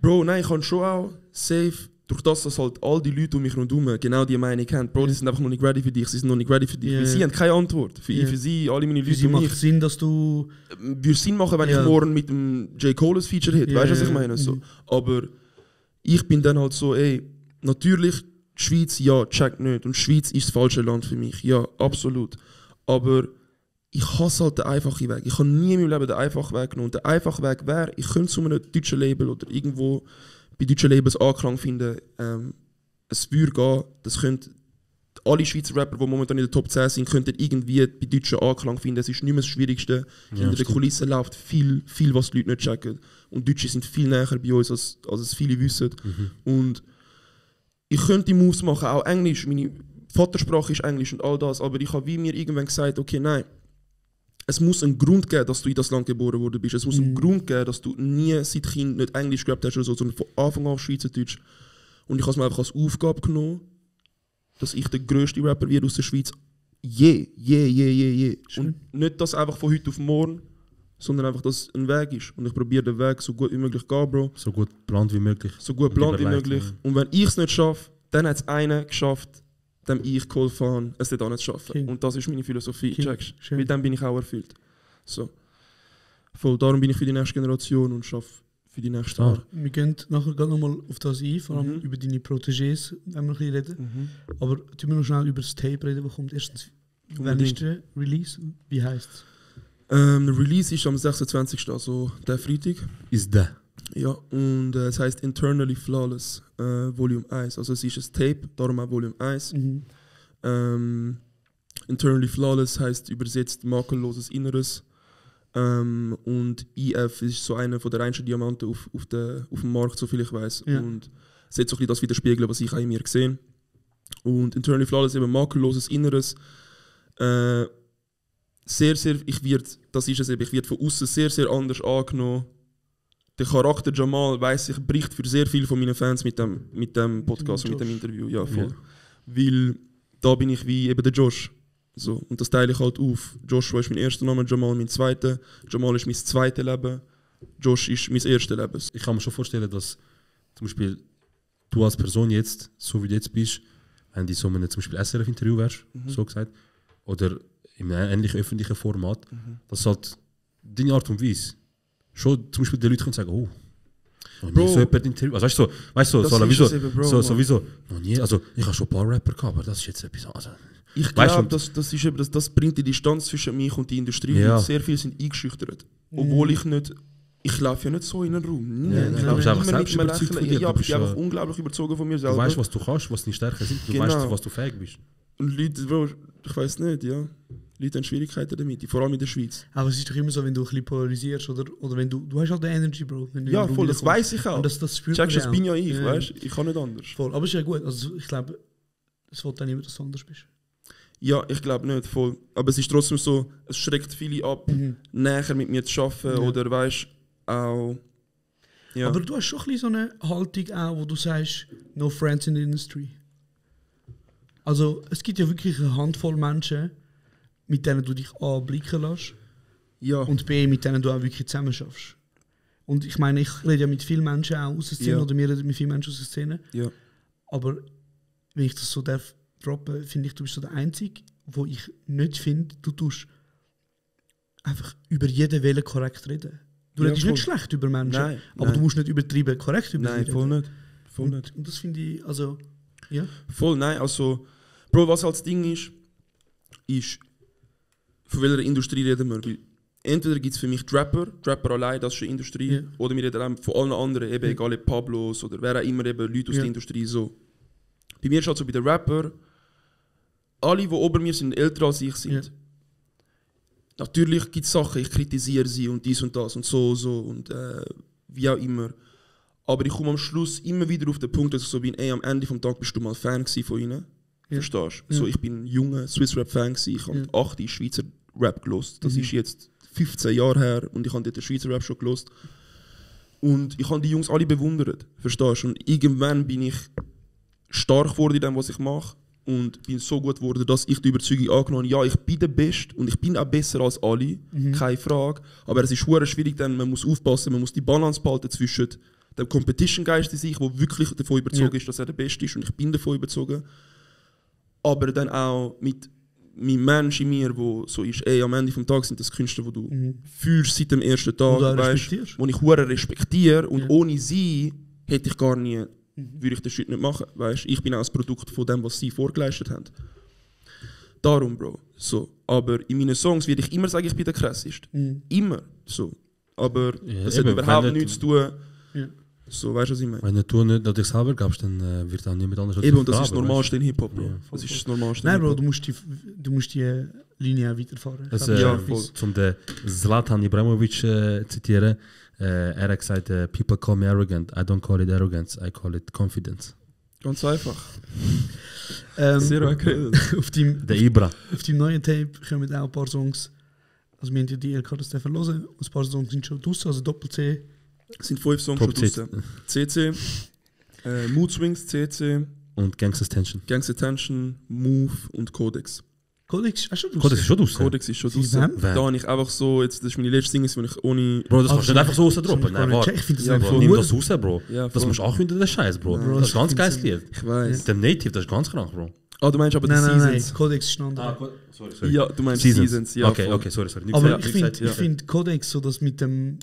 Bro, nein, ich kann schon auch safe, durch das, dass halt all die Leute um mich rundherum genau die Meinung haben, Bro, die sind einfach noch nicht ready für dich, sie sind noch nicht ready für dich, weil sie haben keine Antwort. Für sie, alle meine Leute um mich. Macht Sinn, dass du... Würde Sinn machen, wenn ich morgen mit dem J. Cole ein Feature hätte, weißt du, was ich meine? So. Aber ich bin dann halt so, ey, natürlich, die Schweiz, ja, check nicht. Und die Schweiz ist das falsche Land für mich, ja, absolut. Aber ich hasse halt den einfachen Weg. Ich habe nie in meinem Leben den einfachen Weg genommen. Und der einfache Weg wäre, ich könnte zu einem deutschen Label oder irgendwo bei deutschen Labels Anklang finden. Es würde gehen, das könnte alle Schweizer Rapper, die momentan in der Top 10 sind, könnten irgendwie bei deutschen Anklang finden. Es ist nicht mehr das Schwierigste. Hinter den Kulissen läuft viel, was die Leute nicht checken. Und Deutsche sind viel näher bei uns, als es viele wissen. Und ich könnte Moves machen, auch Englisch. Meine Vatersprache ist Englisch und all das. Aber ich habe wie mir irgendwann gesagt, okay, nein. Es muss einen Grund geben, dass du in das Land geboren worden bist. Es muss einen Grund geben, dass du nie seit Kind nicht Englisch gerappt hast oder so, sondern von Anfang an Schweizerdeutsch. Und ich habe es mir einfach als Aufgabe genommen, dass ich der grösste Rapper werde aus der Schweiz. Je. Und nicht das einfach von heute auf morgen, sondern einfach, dass es ein Weg ist. Und ich probiere den Weg so gut wie möglich zu gehen, Bro. So gut geplant wie möglich. So gut geplant wie möglich. Und wenn ich es nicht schaffe, dann hat es einer geschafft, dem ich geholfen habe, es dort nicht zu schaffen. Und das ist meine Philosophie, checkst du? Mit dem bin ich auch erfüllt. So. Voll, darum bin ich für die nächste Generation und arbeite für die nächsten Jahre. Wir gehen nachher gerade nochmal auf das ein, vor allem über deine Protégés, wenn wir ein bisschen reden. Aber tun wir noch schnell über das Tape reden, was kommt erstens. Wann ist der Release? Wie heisst es? Der Release ist am 26. Also der Freitag. Ist der? Ja, und es heisst Internally Flawless, Volume 1. Also es ist ein Tape, darum auch Volume 1. Internally Flawless heisst übersetzt makelloses Inneres. Und IF ist so einer der reinsten Diamanten auf dem Markt, soviel ich weiß. Ja. Und es wird so ein bisschen das widerspiegeln, was ich auch in mir sehe. Und Internally Flawless eben makelloses Inneres. Ich werde von außen sehr anders angenommen. Der Charakter Jamal, weiss ich, bricht für sehr viele von meinen Fans mit dem Podcast und mit dem Interview. Ja, voll. Ja. Weil da bin ich wie eben der Josh. So, und das teile ich halt auf. Joshua ist mein erster Name, Jamal mein zweiter. Jamal ist mein zweites Leben. Josh ist mein erstes Leben. Ich kann mir schon vorstellen, dass zum Beispiel du als Person jetzt, so wie du jetzt bist, wenn du in so einem zum Beispiel SRF-Interview wärst, so gesagt, oder in einem ähnlichen öffentlichen Format, dass halt deine Art und Weise schon zum Beispiel die Leute können sagen, oh, noch nie so jemand Interview. Also weißt du, sowieso, noch nie, also ich habe schon ein paar Rapper gehabt, aber das ist jetzt etwas anderes. Ich glaube, das bringt die Distanz zwischen mich und die Industrie. Ja. Sehr viele sind eingeschüchtert. Obwohl ich laufe ja nicht so in einen Raum. Nein, du bist einfach selbst überzeugt von dir. Ich bin einfach unglaublich überzeugt von mir selber. Du weißt, was du kannst, was deine Stärken sind. Du weißt, was du fähig bist. Und Leute, Bro, ich weiß nicht, ja. Leute haben Schwierigkeiten damit, vor allem in der Schweiz. Aber es ist doch immer so, wenn du ein bisschen polarisierst oder wenn du hast halt die Energy, Bro. Ja, voll, das weiss ich auch. Und das spürt man. Das bin ja ich, weißt du? Ich kann nicht anders. Voll, aber es ist ja gut. Also ich glaube, es wird dann immer, dass du anders bist. Ja, ich glaube nicht, voll. Aber es ist trotzdem so, es schreckt viele ab, näher mit mir zu arbeiten oder weißt auch. Ja. Aber du hast schon ein bisschen so eine Haltung auch, wo du sagst, no friends in the industry. Also es gibt ja wirklich eine Handvoll Menschen, mit denen du dich A blicken lässt und B, mit denen du auch wirklich zusammen schaffst. Und ich meine, ich rede ja mit vielen Menschen auch aus der Szene oder wir reden mit vielen Menschen aus der Szene. Ja. Aber wenn ich das so darf droppen, finde ich, du bist so der Einzige, wo ich nicht finde, du tust einfach über jeden Welle korrekt reden. Du redest nicht schlecht über Menschen, Nein, aber nein. du musst nicht übertrieben korrekt über sie Nein, voll nicht. Voll nicht. Und das finde ich, also, ja. Voll, nein, also, Bro, was halt das Ding ist, von welcher Industrie reden wir? Weil entweder gibt es für mich die Rapper allein, das ist eine Industrie, Ja. oder wir reden auch von allen anderen, eben egal ob Pablos oder wer auch immer, eben Leute aus der Industrie, so. Bei mir ist halt so, bei den Rapper, alle, die ober mir sind, älter als ich sind. Ja. Natürlich gibt es Sachen, ich kritisiere sie und dies und das und so und wie auch immer. Aber ich komme am Schluss immer wieder auf den Punkt, dass ich so bin, ey, am Ende des Tages bist du mal Fan von ihnen. Ja. Verstehst du? Ja. So, ich bin ein junger Swiss-Rap-Fan gewesen. Ich habe 8 Schweizer Rap gelost. Das ist jetzt 15 Jahre her und ich habe dort den Schweizer Rap schon gelost. Und ich habe die Jungs alle bewundert. Verstehst du? Und irgendwann bin ich stark geworden in dem, was ich mache. Und bin so gut geworden, dass ich die Überzeugung angenommen habe, ja, ich bin der Beste und ich bin auch besser als alle, keine Frage. Aber es ist verdammt schwierig, denn man muss aufpassen, man muss die Balance behalten zwischen dem Competition-Geist in sich, der wirklich davon überzeugt ist, dass er der Beste ist und ich bin davon überzeugt. Aber dann auch mit meinem Mensch in mir, wo so ist, ey, am Ende des Tages sind das Künstler, die du führst seit dem ersten Tag, weißt, wo ich verdammt respektiere und ohne sie hätte ich gar nie würde ich den Schritt nicht machen. Weißt? Ich bin auch ein Produkt von dem, was sie vorgeleistet haben. Darum, Bro. So. Aber in meinen Songs werde ich immer sagen, ich bin der Krasseste. Immer. So. Aber das hat überhaupt nichts zu tun. Ja. So, weißt du, was ich meine? Wenn du nicht an dich selber gabst, dann wird auch niemand anders. Eben, und das ist das Normalste in Hip-Hop, Bro. Ja, das ist das Normalste. Nein, Bro, du musst die Linie auch weiterfahren. Das, Ja, voll. Zum den Zlatan Ibrahimovic zitieren. Er hat gesagt, people call me arrogant. I don't call it arrogance, I call it confidence. Ganz einfach. Sehr okay. auf deinem neuen Tape kommen auch ein paar Songs. Also wir haben ja die LK das hören. Und ein paar Songs sind schon draussen, also Doppel-C. Es sind 5 Songs schon draussen. CC, Mood Swings, CC. Und Gangsta's Tension. Gangsta's Tension, Move und Codex. Codex ist schon draussen? Codex ist schon draussen? Codex ist schon draussen. Da habe ich einfach so, jetzt, das ist meine letzte Single, die ich ohne... Bro, das kannst du nicht einfach so rausdroppen. Nein, warte. Ich finde das Ja, einfach nimm das raus, Bro. Ja, das musst du auch hinter den Scheiß, Bro. Das ist ein ganz geiles Lied. Ich weiß. Der Native, das ist ganz krank, Bro. Ah, du meinst aber die Nein, Seasons? Codex ist ein anderer. Sorry. Ja, du meinst Seasons, ja. Okay, sorry. Aber ich finde Codex so, dass mit dem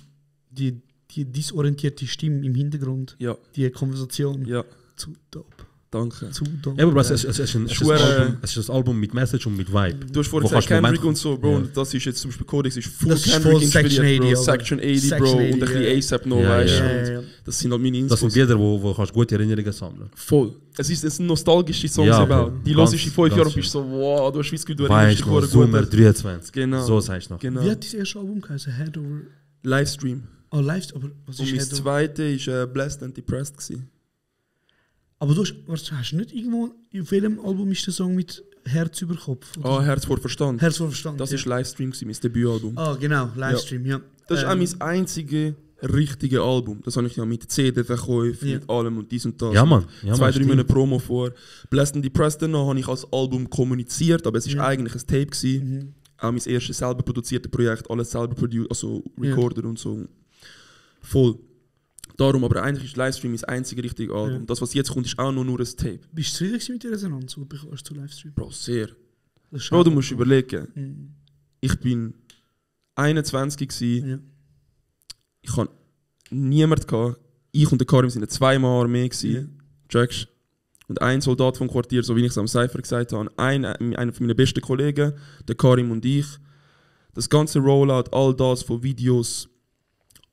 die disorientierte Stimme im Hintergrund, die Konversation, zu dope. Danke. Zu dope. Ja, aber es ist ein Album mit Message und mit Vibe. Du hast vorhin gesagt Kendrick und so, Bro, und das ist jetzt zum Beispiel Codex, ist full das Kendrick ist inspiriert, Bro. Section 80, Bro, und ein bisschen ASAP noch, weißt du. Das sind halt meine Infos. Das sind Lieder, wo kannst gute Erinnerungen sammeln. Voll. Es sind nostalgische Songs aber. Die hörst du in 5 Jahren und bist so, wow, du hast das Gefühl, du erinnerst dich gut. Sommer 23. Genau. So sagst du noch. Genau. Wie hat dein erstes Album geheißen? Head over... Livestream. Oh, Livestream, aber was ist Und mein Head over... zweite war Blessed and Depressed gewesen. Aber du hast nicht irgendwo, auf welchem Album ist der Song mit Herz über Kopf? Ah, Herz vor Verstand. Herz vor Verstand. Das ist Livestream gewesen, mein Debütalbum. Ah, genau, Livestream, ja. Das ist auch mein einziges richtiges Album. Das habe ich ja mit CD-Verkäufen, mit allem und dies und das. Ja, Mann. 2-3 Monate Promo vor. Blessed and Depressed danach habe ich als Album kommuniziert, aber es war eigentlich ein Tape gewesen. Auch mein erstes selber produziertes Projekt, alles selber also recorded und so. Voll. Darum, aber eigentlich ist Livestream mein einziges richtiges Album. Das, was jetzt kommt, ist auch nur ein Tape. Bist du zufrieden mit der Resonanz, die du bekommst zu Livestream? Bro, sehr. Bro, du musst überlegen. Ich bin 21 gewesen. Ja. Ich hatte niemanden gehabt. Ich und der Karim sind 2-mal Armee gewesen. Checkst? Und ein Soldat vom Quartier, so wie ich es am Cypher gesagt habe, einer von meinen besten Kollegen, der Karim und ich. Das ganze Rollout, all das von Videos,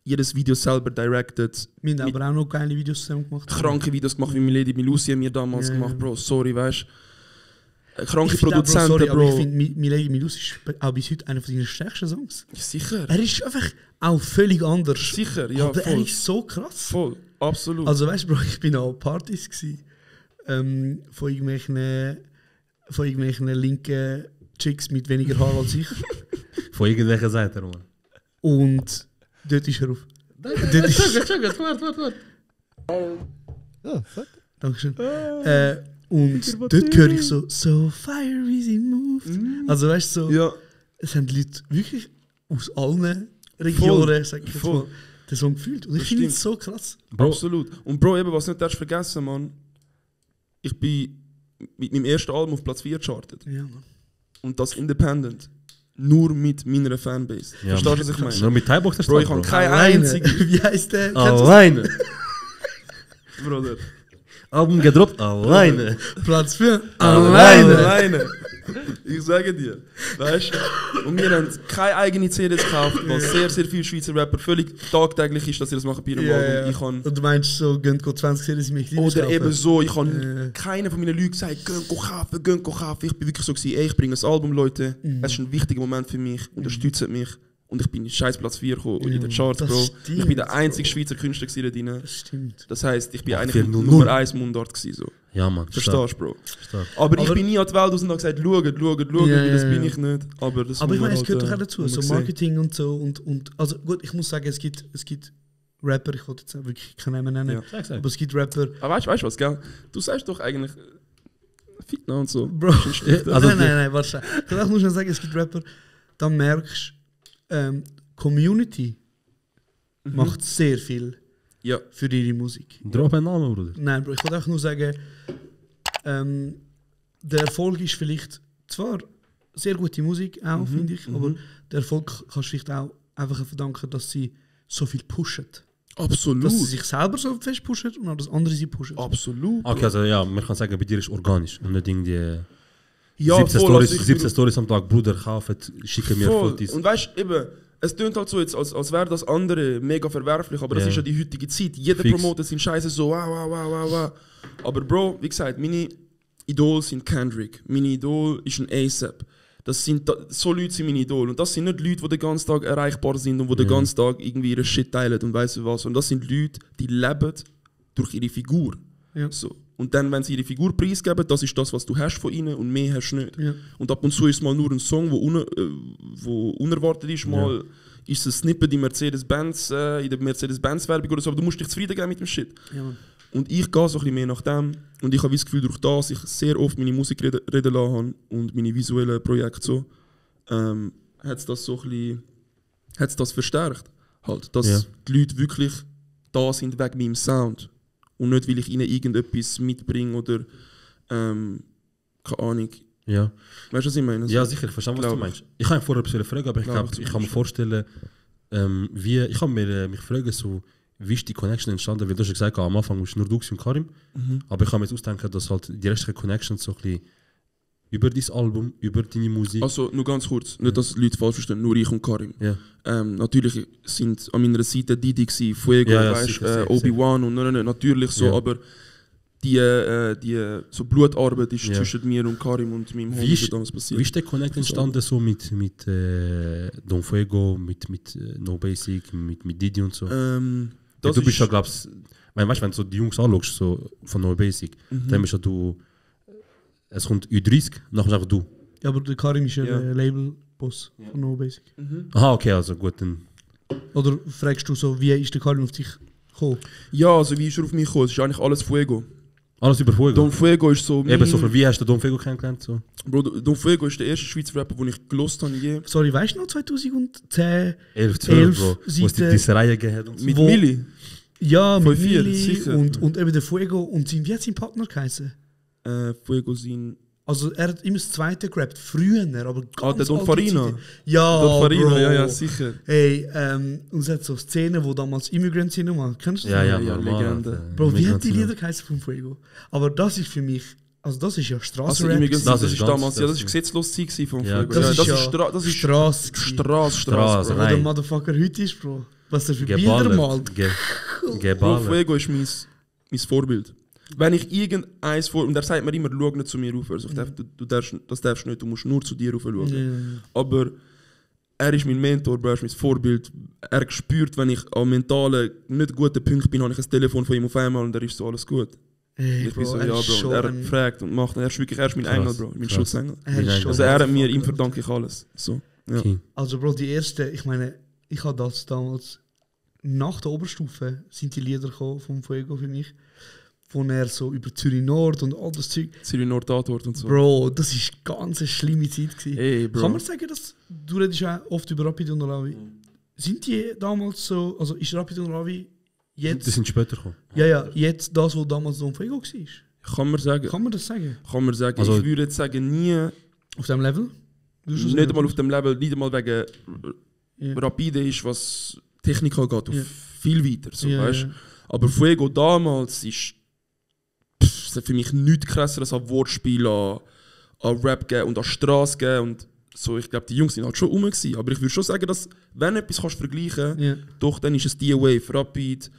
jedes Video selber directed. Wir haben aber auch noch geile Videos zusammen gemacht. Kranke Videos gemacht, wie Milady Milusi mir damals gemacht, Bro. Sorry, weißt du? Kranke ich Produzenten, sorry, Bro. Aber ich finde, Milady Milusi ist auch bis heute einer von deinen stärksten Songs. Sicher. Er ist einfach auch völlig anders. Sicher, ja, aber voll. er ist so krass. Voll, absolut. Also weißt du, Bro, ich bin an Partys von irgendwelchen linken Chicks mit weniger Haar als ich. Von irgendwelcher Seite, Roman. Und dort ist er auf. Warte. Oh, fuck. Dankeschön. Und dort höre ich so fire easy moves. Also weißt du, so, es haben die Leute wirklich aus allen Regionen, sag ich jetzt mal, den Song gefühlt. Und ich finde es so krass. Bro. Absolut. Und Bro, eben, was du nicht darfst vergessen, Mann, ich bin mit meinem ersten Album auf Platz 4 gechartet. Ja, Mann. Und das Independent. nur mit meiner Fanbase. Ja, Verstehst du, was ich meine? Nur mit Thai-Box hast du Bro, ich habe keine einzige. Wie heißt der? Alleine. Bruder. Album gedroppt, alleine. Platz 4. Alleine. Ich sage dir. Weißt du? Und wir haben keine eigene CDs gekauft, was sehr, sehr viele Schweizer Rapper völlig tagtäglich ist, dass sie das machen bei ihrem Album. Ich kann, und du meinst so, gehen 20 CDs mich nicht oder eben so, ich habe keiner von meinen Leuten gesagt, gehen kaufen. Ich bin wirklich so gewesen, ey, ich bringe ein Album, Leute. Es ist ein wichtiger Moment für mich, unterstützt mich. Und ich bin in scheiß Platz 4 gekommen in den Charts, Bro. Stimmt, ich bin der einzige Schweizer Künstler da drin. Das stimmt. Das heisst, ich bin eigentlich Nummer 1 Mundart gewesen. So. Ja, Mann. Verstehst du, Bro? Stark. Aber ich bin nie an die Welt raus und habe gesagt, schaut, das bin ich nicht. Aber ich meine, es gehört doch auch dazu, so Marketing und so. Und also gut, ich muss sagen, es gibt Rapper, ich wollte jetzt wirklich keinen Namen nennen, aber es gibt Rapper... Aber weißt du was, gell? Du sagst doch eigentlich Fitna und so. Bro, also nein, warte. Ich muss schon sagen, es gibt Rapper, dann merkst du, Community macht sehr viel für ihre Musik. Drop einen Namen, Bruder. Nein, Bro, ich wollte auch nur sagen, der Erfolg ist vielleicht zwar sehr gute Musik, auch, finde ich, aber der Erfolg kannst du vielleicht auch einfach verdanken, dass sie so viel pushen. Absolut. Dass sie sich selber so fest pushen und auch das andere sie pushen. Absolut. Okay, also ja, man kann sagen, bei dir ist organisch und nicht irgendwie... Ja, 17 Stories am Tag, Bruder, kaufen, schicken mir Fotos. Und weißt du, eben, es tönt halt so, jetzt, als wäre das andere mega verwerflich, aber das ist ja die heutige Zeit. Jeder promotet seinen Scheiße so, wow. Aber Bro, wie gesagt, meine Idole sind Kendrick, meine Idol ist ein ASAP. So Leute sind meine Idole. Und das sind nicht Leute, die den ganzen Tag erreichbar sind und die den ganzen Tag irgendwie ihre Shit teilen und weiss was. Und das sind Leute, die leben durch ihre Figur. Ja. So. Und dann, wenn sie ihre Figur preisgeben, das ist das, was du hast von ihnen und mehr hast du nicht. Ja. Und ab und zu ist mal nur ein Song, wo unerwartet ist. Mal ist es ein Snippet in der Mercedes-Benz-Werbung oder so, aber du musst dich zufrieden geben mit dem Shit. Ja. Und ich gehe so ein bisschen mehr nach dem. Und ich habe das Gefühl, durch das ich sehr oft meine Musik reden lassen habe und meine visuellen Projekte so, hat es das so ein bisschen, hat's das verstärkt. Halt, dass die Leute wirklich da sind wegen meinem Sound. Und nicht, weil ich ihnen irgendetwas mitbringe oder keine Ahnung. Ja. Weißt du, was ich meine? Ja, sicher, ich verstehe, was du meinst. Ich kann vorher eine fragen, aber ich kann mir vorstellen, ich kann mich fragen, so, wie ist die Connection entstanden? Weil du hast gesagt, am Anfang warst nur du und Karim. Aber ich kann mir jetzt ausdenken, dass halt die restlichen Connections so ein bisschen über dein Album, über deine Musik. Also nur ganz kurz, nicht, dass die Leute falsch verstehen, nur ich und Karim. Ja. Natürlich sind an meiner Seite Didi gsi, Fuego, Obi-Wan und natürlich so, aber die so Blutarbeit ist zwischen mir und Karim und meinem Homie damals passiert. Wie ist der Connect entstanden so mit Don Fuego, mit No Basic, mit Didi und so? Du bist ja, glaubst weißt du, wenn du so die Jungs anschaust, so von No Basic, dann bist ja du, es kommt U30, nachher sagst du. Ja, aber der Karim ist ja der Label-Boss von No Basic. Aha, okay, also gut, dann. Oder fragst du so, wie ist der Karim auf dich gekommen? Ja, also wie ist er auf mich gekommen? Es ist eigentlich alles Fuego. Alles über Fuego? Don Fuego ist so... Eben so, wie hast du Don Fuego kennengelernt? So? Bro, Don Fuego ist der erste Schweizer Rapper, den ich gelost habe je. Sorry, weißt du noch 2010? 11, 12, Bro. Wo es diese Reihe gegeben hat. Mit Milli? Ja, mit Milli und eben der Fuego. Und wie hat sein Partner geheißen? Fuego sein... Also er hat immer das zweite gerappt, früher, aber ganz der Don Farina? Ja, Don Farina, Bro. ja, sicher. Hey, und es hat so Szenen, wo damals Immigrant Cinema, kennst du das? Ja, Legende. Bro, wie hat die Lieder geheißen von Fuego? Aber das ist für mich, also das ist ja Straßenrap. Also das ist damals, das ist gesetzlos Zeit von Fuego. Das ist Straße. Straße. Wo der Motherfucker heute ist, Bro. Was er für Bilder malt. Bro, Fuego ist mein Vorbild. Wenn ich irgendeins und er sagt mir immer, schau nicht zu mir rauf. Also das darfst du nicht, du musst nur zu dir rauf schauen. Yeah. Aber er ist mein Mentor, er ist mein Vorbild. Er spürt, wenn ich an mentalen, nicht guten Punkten bin, habe ich ein Telefon von ihm auf einmal und er ist so, alles gut. Hey, ich bin so, ja, Bro. Er fragt und macht. Er ist mein Engel, Bro. Mein Schutzengel. Ihm verdanke ich alles. So, ja. Okay. Also, Bro, die erste, ich meine, ich habe das damals, nach der Oberstufe sind die Lieder gekommen vom Fuego für mich. Wo er so über Zürich Nord und all das Zeug. Zürich Nord Tatort und so. Bro, das war ganz eine schlimme Zeit. Hey, Bro. Kann man sagen, dass du redest ja oft über Rapid und Ravi? Sind die damals so, also ist Rapid und Ravi jetzt... Die sind später gekommen. Ja, jetzt das, was damals Don Fuego war? Kann man sagen. Kann man das sagen? Kann man sagen. Also, ich würde jetzt sagen, nie... Auf dem Level? nicht einmal auf dem Level, nicht einmal wegen rapide ist, was Technik angeht, auf viel weiter. So, weißt? Aber Fuego damals ist für mich nichts krasser als ein Wortspiel an Rap geben und an Straße geben. Und so, ich glaube, die Jungs sind halt schon rum gewesen. Aber ich würde schon sagen, dass, wenn du etwas kannst vergleichen, doch, dann ist es die Wave, Rapid,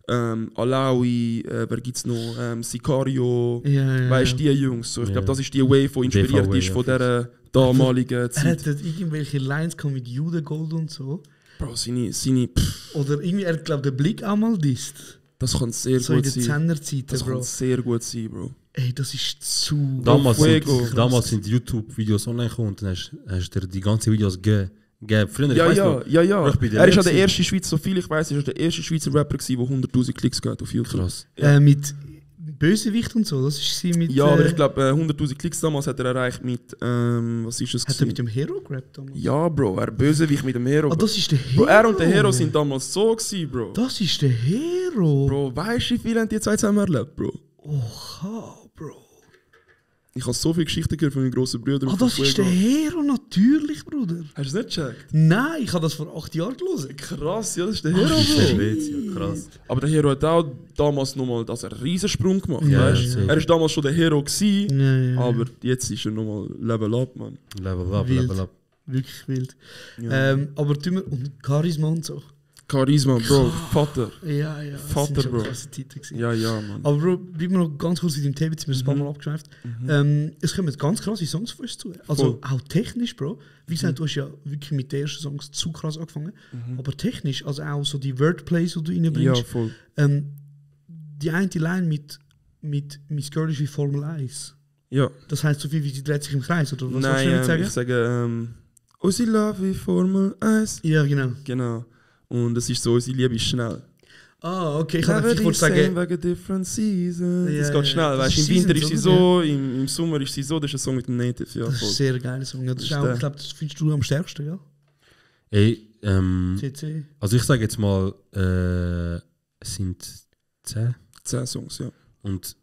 Alawi, wer gibt's noch? Sicario, weißt du, die Jungs. So, ich glaube, das ist die Wave, die inspiriert ist von dieser damaligen Zeit. Er hat irgendwelche Lines mit Judengold und so. Bro, seine oder irgendwie, er hat, glaube den Blick auch mal disst. Das kann sehr so gut sein. So in der Zeiten, das Bro. kann sehr gut sein, Bro. Ey, das ist zu... Damals sind YouTube-Videos online gekommen und dann hast du dir die ganzen Videos gegeben. Früher, Ja. Er ist ja der erste Schweizer, so viel ich weiß, ist der erste Schweizer Rapper gewesen, der 100'000 Klicks gehabt auf YouTube. Krass. Mit Bösewicht und so, das ist sie mit... Ja, aber ich glaube 100'000 Klicks damals hat er erreicht mit... was ist das? Hat er mit dem Hero gerappt damals? Ja, Bro, er Bösewicht mit dem Hero. Ah, das ist der Hero? Bro, er und der Hero sind damals so gewesen, Bro. Das ist der Hero? Bro, weißt du, wie viele haben die zwei zusammen erlebt, Bro? Oha, Bro. Ich habe so viele Geschichten gehört von meinen grossen Brüdern. Ah, das ist der Hero, natürlich, Bruder. Hast du es nicht gecheckt? Nein, ich habe das vor 8 Jahren gelesen. Krass, ja, das ist der Hero, Bro. Ja, krass. Aber der Hero hat auch damals nochmal einen Riesensprung gemacht, Ja, weißt? ja. Er war damals schon der Hero gewesen, Ja. aber jetzt ist er nochmal Level up, man. Wild. Wirklich wild. Ja. Aber tun wir... Und Charisma und so. Charisma, Bro, Vater. Ja. Vater, das sind Bro. schon krasse Zeiten gewesen. Ja, Mann. Aber Bro, bleiben wir noch ganz kurz in dem Thema, jetzt sind wir ein paar Mal abgeschweift. Es kommen ganz krasse Songs von uns zu. Also auch technisch, Bro. Wie gesagt, du hast ja wirklich mit den ersten Songs zu krass angefangen. Aber technisch, also auch so die Wordplays, die du reinbringst. Ja, voll. Die eine Line mit «Miss Girl ist wie Formel 1». Ja. Das heisst so viel wie sie dreht sich im Kreis, oder was sollst du damit sagen? Ich sage, unsere Love wie Formel 1. Ja, genau. Genau. Und es ist so, unsere Liebe ist schnell. Ah, okay, ich wollte sagen... wegen different seasons. Ja, Das geht schnell, weißt du, im Winter ist sie so, im Sommer ist sie so, das ist ein Song mit dem Native. Ja, Das ist ein sehr geiler Song. Ja, das ist auch, ich glaube, das findest du am stärksten, ja? Ey, CC. also ich sage jetzt mal, es sind 10. 10 Songs, ja. Und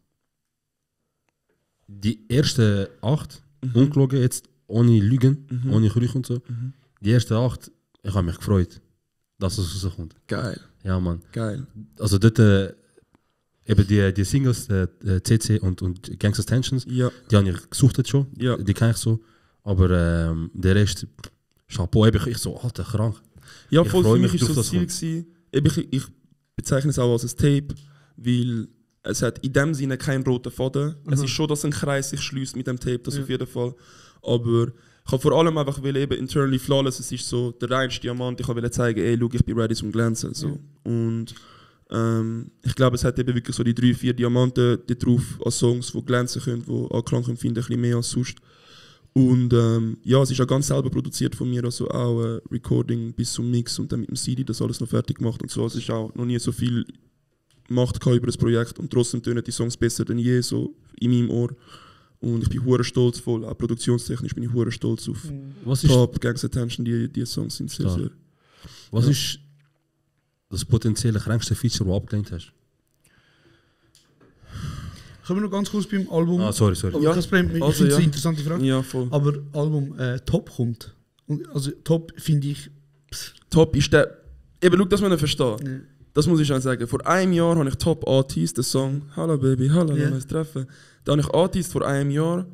die ersten 8, ungelogen jetzt, ohne Lügen, ohne Gerüche und so, die ersten 8, ich habe mich gefreut, dass es rauskommt. Geil. Ja, Mann. Geil. Also dort, eben die Singles, CC und Gangsters Tensions, die habe ich gesucht jetzt schon, die kenne ich so, aber der Rest, Chapeau, ich so, Alter, krank. Ja, Ich voll, freu für mich mich ist so drauf, das Ziel gewesen, ich bezeichne es auch als ein Tape, weil es hat in dem Sinne keinen roten Faden. Es ist schon, dass ein Kreis sich schließt mit dem Tape, das auf jeden Fall. Aber ich habe vor allem einfach eben internally flawless, es ist so der reinste Diamant, ich wollte zeigen, ey, schau, ich bin ready zum Glänzen. So. Und ich glaube, es hat eben wirklich so die 3-4 Diamanten die drauf an Songs, die glänzen können, die Anklang können finden, ein bisschen mehr als sonst. Und ja, es ist auch ganz selber produziert von mir, also auch Recording bis zum Mix und dann mit dem CD das alles noch fertig gemacht und so. Also es ist auch noch nie so viel Macht über das Projekt und trotzdem tönen die Songs besser denn je, so in meinem Ohr. Und ich bin hure stolz, voll, auch produktionstechnisch bin ich hure stolz auf Top, Gangster Tension, die Songs sind sehr, sehr... Was ist das potenzielle kränkste Feature, das du abgelehnt hast? Können wir noch ganz kurz beim Album... Ah, sorry. Ja, das Problem, ich finde es eine interessante Frage. Ja, voll. Aber Album Top kommt. Und, also Top finde ich... Top ist der... Eben, schau, das muss man verstehen. Ja. Das muss ich schon sagen. Vor einem Jahr habe ich Top Artist, den Song «Hallo Baby, hallo, lass uns treffen». Da habe ich Artist vor einem Jahr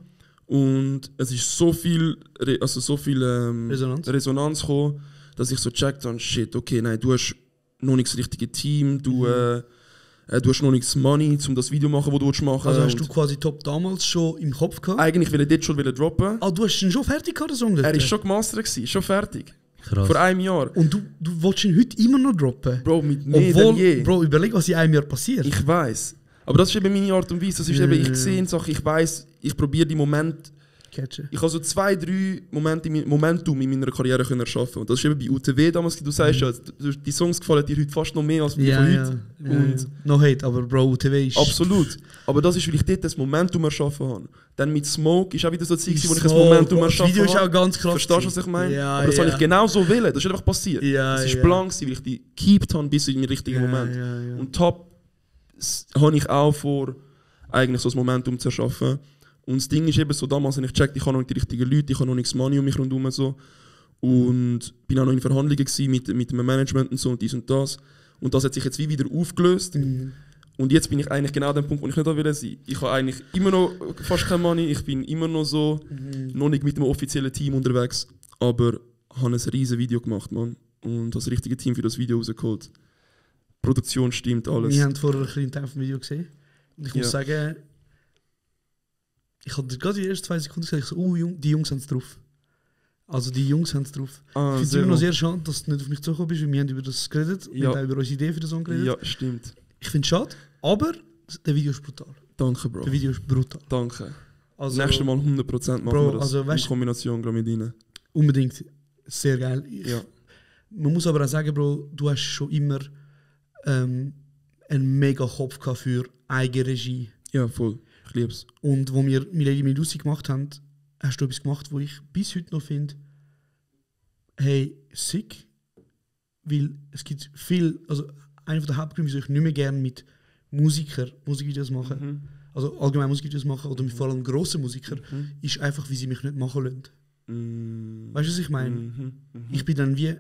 und es ist so viel Resonanz gekommen, dass ich so gecheckt habe, shit, okay, nein, du hast noch nicht das richtige Team, du hast noch nicht das Money, um das Video zu machen, das du machen willst. Also hast du quasi Top damals schon im Kopf gehabt? Eigentlich will ich dort schon droppen. Ah, du hast ihn schon fertig gehabt, den Song dort? Er ist schon gemastert, schon fertig. Krass. Vor einem Jahr. Und du willst ihn heute immer noch droppen? Bro, mit mehr denn je. Bro, überleg, was in einem Jahr passiert. Ich weiß. Aber das ist eben meine Art und Weise. Das ist eben, ich sehe Sachen, ich weiß, ich probiere die Momente. Ich habe so 2-3 Momentum in meiner Karriere können erschaffen. Und das ist eben bei UTW damals, du sagst ja, die Songs gefallen dir heute fast noch mehr als von heute. Und no hate, aber Bro, UTW ist... Absolut. Aber das ist, weil ich dort das Momentum erschaffen habe. Dann mit Smoke ist auch wieder so Zeit, wo ich das Momentum erschaffen habe. Das Video ist auch ganz krass. Verstehst du, was ich meine? Ja, aber das habe ich genau so wollen. Das ist einfach passiert. Ja, es war blank, weil ich die gekeept habe bis in den richtigen Moment. Und Top habe ich auch vor, eigentlich so ein Momentum zu erschaffen. Und das Ding ist eben so, damals habe ich gecheckt, ich habe noch nicht die richtigen Leute, ich habe noch nichts Money um mich rundherum so. Und bin auch noch in Verhandlungen gewesen mit dem Management und so und dies und das. Und das hat sich jetzt wie wieder aufgelöst. Und jetzt bin ich eigentlich genau an dem Punkt, wo ich nicht da will sein. Ich habe eigentlich immer noch fast kein Money, ich bin immer noch so, noch nicht mit einem offiziellen Team unterwegs, aber habe ein riesen Video gemacht, Mann. Und das richtige Team für das Video rausgeholt. Produktion stimmt, alles. Wir haben vorher ein kleines Video gesehen. Und ich muss sagen, ich habe gerade die ersten 2 Sekunden gesagt, ich so, die Jungs haben es drauf. Also die Jungs haben es drauf. Ich finde es immer noch sehr schade, dass du nicht auf mich zugekommen bist, weil wir haben über das geredet, wir haben auch über unsere Idee für den Song geredet. Ja, stimmt. Ich finde es schade, aber der Video ist brutal. Danke, Bro. Der Video ist brutal. Danke. Also, nächstes Mal 100% machen Bro, wir das also, weißt, in Kombination mit ihnen. Unbedingt. Sehr geil. Man muss aber auch sagen, Bro, du hast schon immer einen mega Kopf gehabt für Eigenregie. Ja, voll. Ich liebe es. Und wo wir Milady Melusi gemacht haben, hast du etwas gemacht, wo ich bis heute noch finde, hey, sick. Weil es gibt viel, also einer der Hauptgründe, wieso ich nicht mehr gerne mit Musikern Musikvideos mache, also allgemein Musikvideos mache oder mit vor allem grossen Musikern, ist einfach, wie sie mich nicht machen lassen. Weißt du, was ich meine? Ich bin dann wie,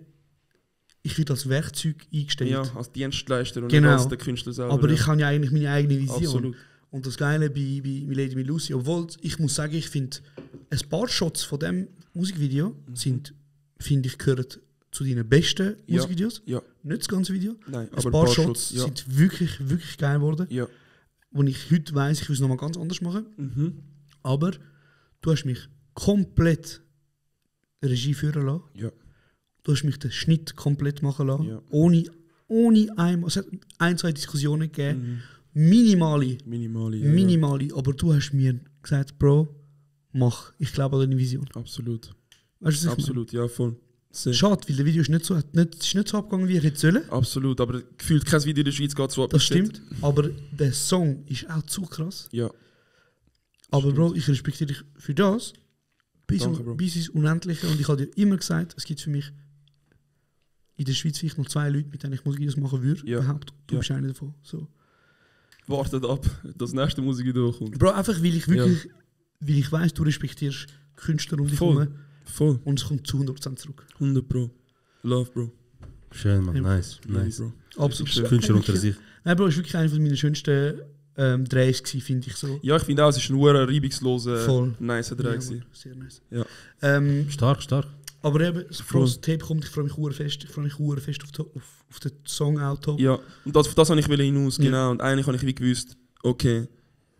ich werde als Werkzeug eingestellt. Ja, als Dienstleister und genau. nicht als der Künstler selber. Aber ich habe ja eigentlich meine eigene Vision. Absolut. Und das Geile bei Milady Melusi, obwohl ich muss sagen, ich finde, ein paar Shots von diesem Musikvideo sind, finde ich, gehören zu deinen besten Musikvideos. Ja. Nicht das ganze Video. Nein, ein paar Shots sind wirklich, wirklich geil geworden. Ja. Wo ich heute weiss, ich will es nochmal ganz anders machen. Aber du hast mich komplett Regie führen lassen. Ja. Du hast mich den Schnitt komplett machen lassen. Ja. Ohne einmal. Es hat 1-2 Diskussionen gegeben. Minimale. Aber du hast mir gesagt, Bro, mach. Ich glaube an deine Vision. Absolut. Weißt du, absolut, ja, voll. Sehr. Schade, weil der Video ist nicht so abgegangen, wie er hätte sollen. Absolut, aber gefühlt kein Video in der Schweiz geht so ab. Das stimmt, aber der Song ist auch zu krass. Ja. Aber stimmt. Bro, ich respektiere dich für das. Bis ins Unendliche. Und ich habe dir immer gesagt, es gibt für mich in der Schweiz vielleicht noch 2 Leute, mit denen ich Musikvideos machen würde. Ja. Überhaupt. Du bist einer davon. So. Wartet ab, dass das nächste Musikvideo kommt. Bro, einfach weil ich wirklich, weil ich weiss, du respektierst Künstler um dich herum. Voll. Und es kommt zu 100% zurück. 100 Bro. Love, Bro. Schön, man. Nice. Bro. Absolut. Künstler unter sich. Nein, Bro, es war wirklich einer meiner schönsten Drehs, finde ich so. Ja, ich finde auch, es ist ein reibungsloser, nice Dreh. Ja, sehr nice. Ja. Stark. Aber eben, das grosse Tape kommt, ich freue mich fest. Ich freue mich fest auf den Song auch top. Ja, und auf das wollte ich hinaus, genau. Und eigentlich habe ich wie gewusst, okay,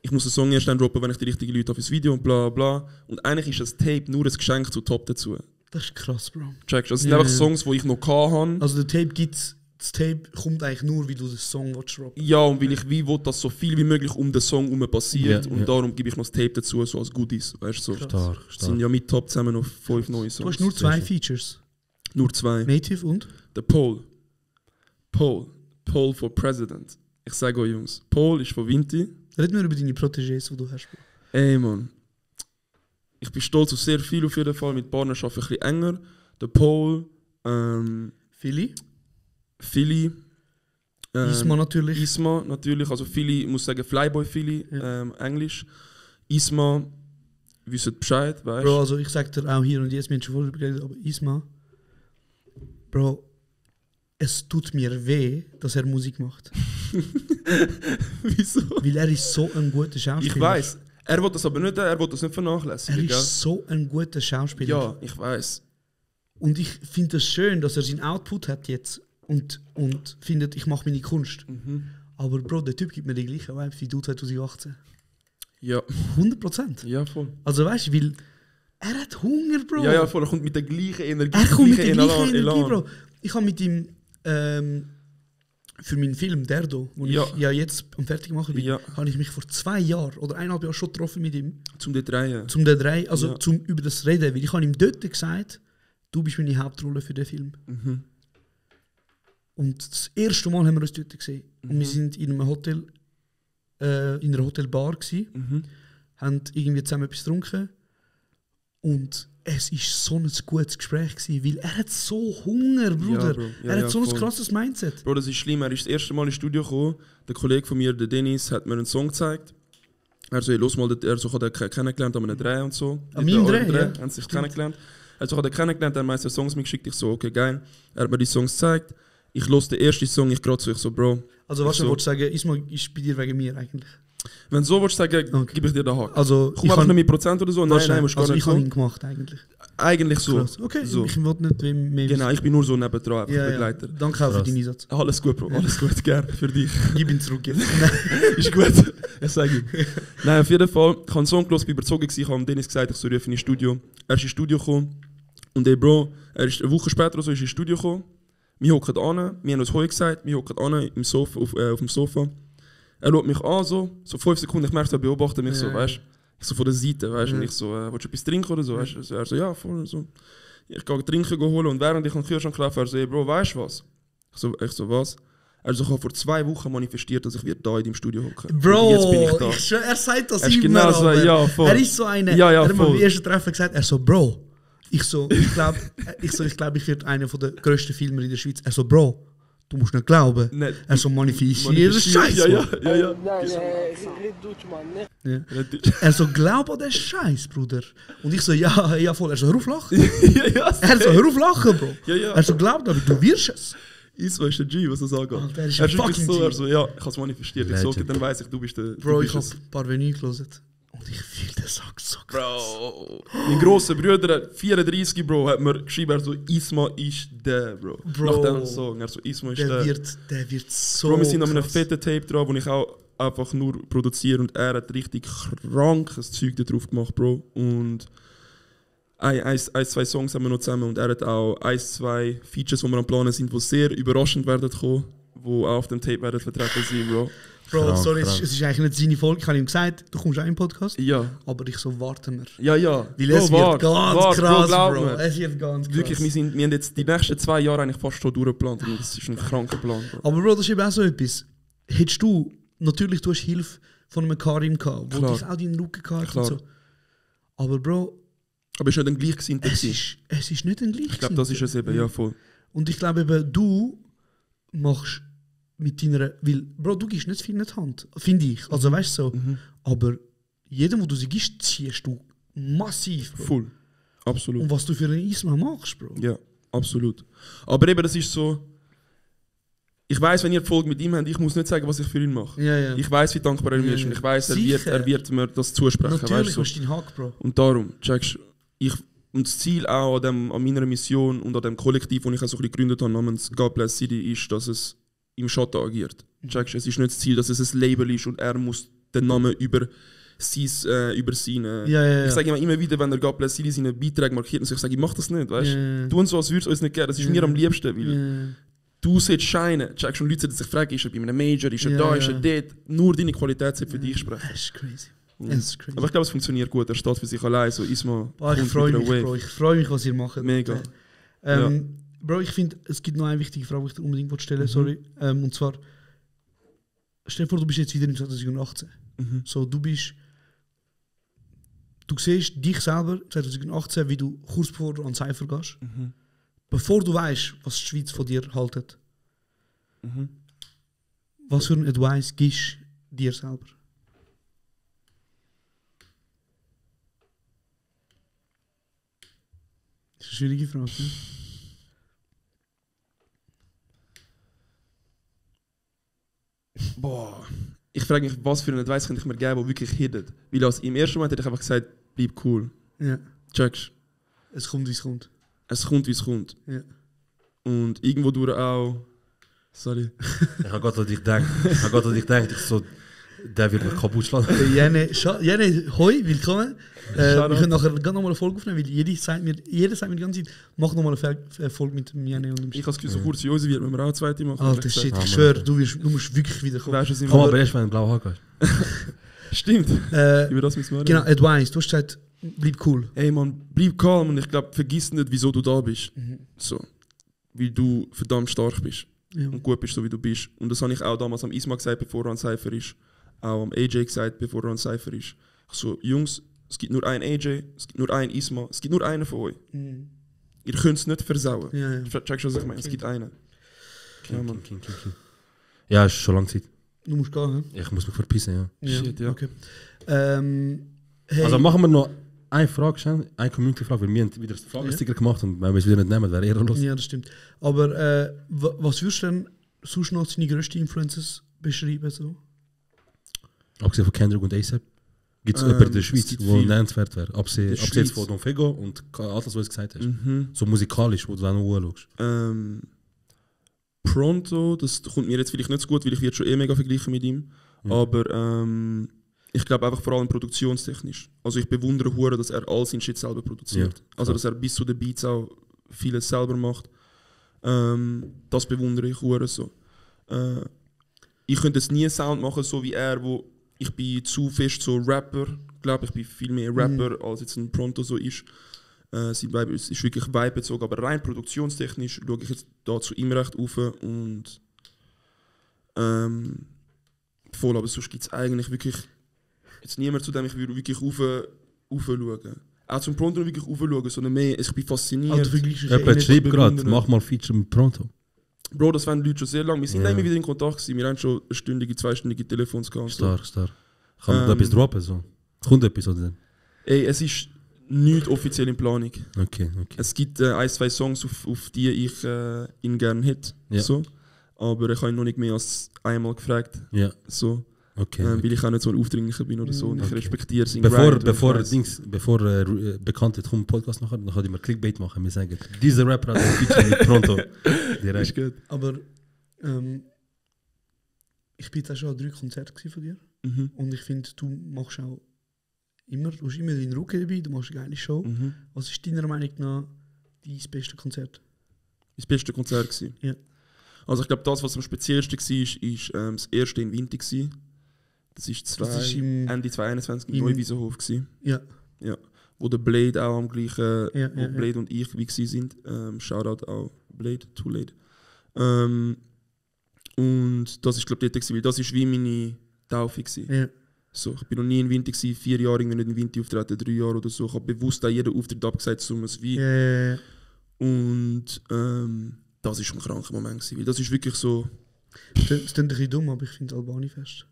ich muss den Song erst dann droppen, wenn ich die richtigen Leute auf das Video und bla bla. Und eigentlich ist das Tape nur ein Geschenk zu Top dazu. Das ist krass, Bro. Checkst du? Das sind einfach Songs, die ich noch hatte. Also das Tape kommt eigentlich nur, weil du den Song droppen. Ja, und weil ich will, dass so viel wie möglich um den Song herum passiert. Und darum gebe ich noch das Tape dazu, so als Goodies. Weißt du, so. Stark. Sind ja mit Top zusammen noch 5 neue Songs. Du hast nur 2 Features. Nur 2. Native und? Der Paul for President. Ich sage euch, Jungs, Paul ist von Vinti. Reden wir über deine Protégés, die du hast. Ey, Mann. Ich bin stolz auf sehr viel auf jeden Fall. Mit Partnern arbeite ich ein bisschen enger. Der Paul. Philly. Isma natürlich. Also Philly, ich muss sagen Flyboy Philly, Englisch. Isma, wissen Bescheid, weißt du? Bro, also ich sag dir auch hier und jetzt, wir haben schon vorher geredet, aber Isma, Bro, es tut mir weh, dass er Musik macht. Wieso? Weil er ist so ein guter Schauspieler. Ich weiß. Er will das aber nicht, vernachlässigen. Er ist so ein guter Schauspieler. Ja, ich weiß. Und ich finde es schön, dass er seinen Output hat jetzt und findet, ich mache meine Kunst. Aber Bro, der Typ gibt mir die gleiche Vibe wie du 2018. Ja. 100%. Ja, voll. Also weißt du, weil er hat Hunger, Bro. Ja, voll. Er kommt mit der gleichen Energie. Er kommt mit der gleichen Energie, Bro. Ich habe mit ihm für meinen Film Derdo, wo ich ja jetzt am fertig machen bin, habe ich mich vor 2 Jahren oder 1,5 Jahren schon getroffen mit ihm. Zum D3. Also zum über das Reden. Weil ich habe ihm dort gesagt, du bist meine Hauptrolle für den Film. Und das erste Mal haben wir uns dort gesehen. Und wir sind in einem Hotel, in einer Hotelbar gsi, haben irgendwie zusammen etwas getrunken. Und es war so ein gutes Gespräch gewesen, weil er hat so Hunger, Bruder. Er hat so ein krasses Mindset. Bro, das ist schlimm. Er ist das erste Mal ins Studio gekommen. Der Kollege von mir, der Dennis, hat mir einen Song gezeigt. Er so, hey, los mal, er so, hat er kennengelernt an einem Dreh und so. An meinem Dreh, ja. Haben sich kennengelernt. Also hat er kennengelernt, er hat meistens Songs mitgeschickt. Ich so, okay, geil. Er hat mir die Songs gezeigt. Ich los den ersten Song, ich gerade so, ich so, Bro. Also was so, du wolltest sagen, Isma ist bei dir wegen mir eigentlich? Wenn du so willst sagen, gebe ich dir den Hack. Also, komm einfach nicht mit Prozent oder so. Nein, musst gar also nicht ich habe ihn gemacht eigentlich. Eigentlich so. Krass. Okay, so. Ich wollte nicht mehr... Genau, ich bin nur so nebendran, einfach ja, Begleiter. Ja. Danke auch für deinen Einsatz. Alles gut, Bro, alles gut, gerne für dich. Gib ihn zurück jetzt. Ist gut, ich sage ihm. Nein, auf jeden Fall, ich habe einen Song gehört, bin überzogen gewesen, ich habe Dennis gesagt, ich soll rufen ins Studio. Er ist ins Studio gekommen und ey Bro, er ist eine Woche später oder so ins Studio gekommen. Wir hocken an, wir haben uns heute gesagt, wir hocken an im Sofa, auf dem Sofa. Er schaut mich an, so 5 Sekunden, ich merke so, er beobachtet mich so, weißt du. Ich so von der Seite, weißt du, und ich so, willst du etwas trinken oder so, weißt du. Er so, ja, voll, so. Ich gehe trinken holen und während ich am Kühlschrank laufe, er so, hey Bro, weißt du was? Ich so, was? Er so, ich habe vor 2 Wochen manifestiert, dass ich wieder da in deinem Studio hocke. Bro, jetzt bin ich da. Er sagt das immer, genau so, ja, voll. Er ist so eine, ja, er hat mir voll. beim ersten Treffen gesagt, er so, Bro, ich glaube, ich werde einer der grössten Filmer in der Schweiz. Er so, Bro, du musst nicht glauben. Nein. Er so, manifestieren Scheiß. Ja. Er so, glaub an den Scheiß, Bruder. Und ich so, ja, voll. Er so, hör auf lachen. Er so, hör auf lachen, Bro. Ja. Er so, glaub aber du wirst es. Isma ist der G, was das angeht. Alter, er ist er ein fucking so, G. er so, ja, ich habe es manifestiert. Ich so, okay, dann weiss ich, du bist der... Bro, ich habe ein paar Venue gelesen. Und ich fühle den Sack so krass. Bro, mein grosser Bruder, 34, Bro, hat mir geschrieben, er so, Isma ist der, Bro. Nach dem Song, er so, Isma ist der. Der wird so Bro, wir sind an einem krass. fetten Tape dran, wo ich auch einfach nur produziere und er hat richtig krankes Zeug da drauf gemacht, Bro. Und 2 Songs haben wir noch zusammen und er hat auch 2 Features, die wir am Planen sind, die sehr überraschend werden kommen, die auch auf dem Tape werden vertreten sein, Bro. Bro, Krank, sorry, krank. es ist eigentlich nicht seine Folge. Ich habe ihm gesagt, du kommst auch im Podcast. Ja. Aber ich so, warten wir. Ja. Weil es Bro, wird ganz krass, glaub Bro. mir. Es wird ganz krass. Wirklich, wir haben jetzt die nächsten 2 Jahre eigentlich fast schon durchgeplant und das ist ein kranker Plan, Bro. Aber Bro, das ist eben auch so etwas. Hättest du, natürlich, du hast Hilfe von einem Karim gehabt, wo Klar. dich auch deinen Rücken gehabt hat Klar. und so. Aber Bro, Aber es ist nicht ein Gleichgesinnter. es ist nicht ein Gleichgesinnter. Ich glaube, das ist es eben, ja, voll. Und ich glaube eben, du machst mit deiner... Weil, Bro, du gibst nicht viel in die Hand, finde ich. Also weißt du so. Aber jedem, wo du sie gibst, ziehst du massiv, Bro. Voll. Absolut. Und was du für einen Isma machst, Bro. Ja, absolut. Aber eben, das ist so... Ich weiss, wenn ihr die Folge mit ihm habt, ich muss nicht sagen, was ich für ihn mache. Ja. Ich weiss, wie dankbar er mir ist und ich weiss, er wird mir das zusprechen. Natürlich weißt du? hast du deinen Hack, Bro. Und darum, checkst und das Ziel auch an meiner Mission und an dem Kollektiv, das ich auch so ein bisschen gegründet habe, namens God Bless City, ist, dass es im Schatten agiert. Checkst, es ist nicht das Ziel, dass es ein Label ist und er muss den Namen über seine... Ja. Ich sage immer wieder, wenn er God Bless City seine Beiträge markiert, und so, ich sage, ich mach das nicht, weißt du? Tu uns so, als würde es uns nicht geben, das ist mir am liebsten, weil du sollst scheinen. Checkst, und Leute sich fragen, ist er bei einem Major, ist er da, ist er dort? Nur deine Qualität sollte für dich sprechen. Das ist crazy. Das ist crazy. Aber ich glaube, es funktioniert gut, er steht für sich allein, so Isma. Boah, ich freue mich, Bro. Ich freue mich, was ihr macht. Mega. Bro, ich finde, es gibt noch eine wichtige Frage, die ich dir unbedingt stellen sorry. Und zwar, stell dir vor, du bist jetzt wieder in 2018. So, du siehst dich selber 2018, wie du kurz bevor du an Cypher gehst, bevor du weißt, was die Schweiz von dir haltet. Was für ein Advice gibst du dir selber? Das ist eine schwierige Frage. Ne? Boah. Ich frage mich, was für einen Advice könnte ich mir geben, der wirklich hittet. Weil im ersten Moment hätte ich einfach gesagt, bleib cool. Ja. Checkst? Es kommt, wie es kommt. Es kommt, wie es kommt. Ja. Und irgendwo durch auch... Sorry. Ich habe gerade an dich gedacht. Ich so, der wird mich kaputt schlagen. Jene, hoi, willkommen. Wir können nachher noch mal eine Folge aufnehmen, weil jeder sagt mir die ganze Zeit, mach noch mal eine Folge mit Jene und dem Ich habe es so kurz wie uns wird, wenn wir auch eine zweite machen. Alter, shit, ich schwöre, du musst wirklich wiederkommen. Weißt du, Komm aber erst, wenn du einen blauen Haken hast. Stimmt. Über das müssen wir reden. Genau, Advice, du hast gesagt, bleib cool. Ey Mann, bleib calm und ich glaube, vergiss nicht, wieso du da bist. So. Weil du verdammt stark bist. Ja. Und gut bist, so wie du bist. Und das habe ich auch damals am Isma gesagt, bevor er an Cypher ist. Auch am AJ gesagt, bevor er an Cypher ist. So, Jungs, es gibt nur einen AJ, es gibt nur einen Isma, es gibt nur einen von euch. Ihr könnt es nicht versauen. Ja. Checkst du, was ich meine? Es gibt einen. Ja, es ist schon lange Zeit. Du musst gehen, ne? Ich muss mich verpissen, ja. Shit, ja. Okay. Hey. Also machen wir noch eine Frage stellen, eine Community-Frage, weil wir haben wieder das Fragesticker gemacht und wenn wir es wieder nicht nehmen, wäre ehrenlos. Ja, das stimmt. Aber was würdest du denn sonst noch seine grössten Influences beschreiben? So? Abgesehen von Kendrick und A$AP. Gibt es jemanden in der Schweiz, der nennenswert wäre? Abgesehen von Don Fego und alles, was du gesagt hast. So musikalisch, wo du auch noch anschaust. Pronto, das kommt mir jetzt vielleicht nicht so gut, weil ich werde schon mega vergleichen mit ihm. Ja. Aber ich glaube einfach vor allem produktionstechnisch. Also ich bewundere hure, dass er all sein Shit selber produziert. Ja, also dass er bis zu den Beats auch vieles selber macht. Das bewundere ich hure so. Ich könnte jetzt nie einen Sound machen, so wie er, wo ich bin zu fest so Rapper. Ich glaube, ich bin viel mehr Rapper, als jetzt ein Pronto so ist. Sein Vibe ist wirklich vibe-bezogen, aber rein produktionstechnisch schaue ich jetzt da zu ihm recht auf und voll, aber sonst gibt es eigentlich wirklich jetzt niemand, zu dem ich würde wirklich raufschauen. Auch zum Pronto wirklich raufschauen, sondern mehr, ich bin fasziniert. Jemand schreibt gerade, mach mal Feature mit Pronto. Bro, das wollen die Leute schon sehr lange. Wir sind immer wieder in Kontakt gewesen. Wir haben schon stündige, zweistündige Telefons gehabt. Stark. Kann man da etwas droppen? So? Kommt etwas oder nicht? Ey, es ist nicht offiziell in Planung. Okay. Es gibt 1-2 Songs, auf die ich ihn gerne hätte. Ja. So. Aber ich habe ihn noch nicht mehr als einmal gefragt. Ja. So. Okay. Weil ich auch nicht so ein Aufdringlicher bin oder so. Und ich respektiere es. Bevor bekannt wird, kommt ein Podcast nachher, dann kann ich mal Clickbait machen. Wir sagen, dieser Rapper hat ein Feature mit Pronto. Direkt. Ist gut. Aber ich bin jetzt auch schon an 3 Konzerten von dir. Und ich finde, du machst auch du hast immer deinen Rücken dabei, du machst eine geile Show. Was ist deiner Meinung nach dein bestes Konzert? Das beste Konzert gewesen? Ja. Also ich glaube, das, was am speziellsten war, ist das erste in Winter gewesen. Das ist Ende 2021 im Neuwiesenhof gewesen. Ja. Wo der Blade auch am gleichen, wo Blade und ich wie sind. Shoutout auch Blade, too late. Und das ist glaube ich dort gewesen, weil das ist wie meine Taufe gewesen. Ja. So, ich bin noch nie in Winter gewesen, 4 Jahre irgendwie nicht in Winter auftreten, 3 Jahre oder so. Ich habe bewusst auch jeden Auftritt abgesagt, um es wie. Ja. Und das ist schon ein kranker Moment gewesen, weil das ist wirklich so. Das klingt ein bisschen dumm, aber ich finde Albani-Fest.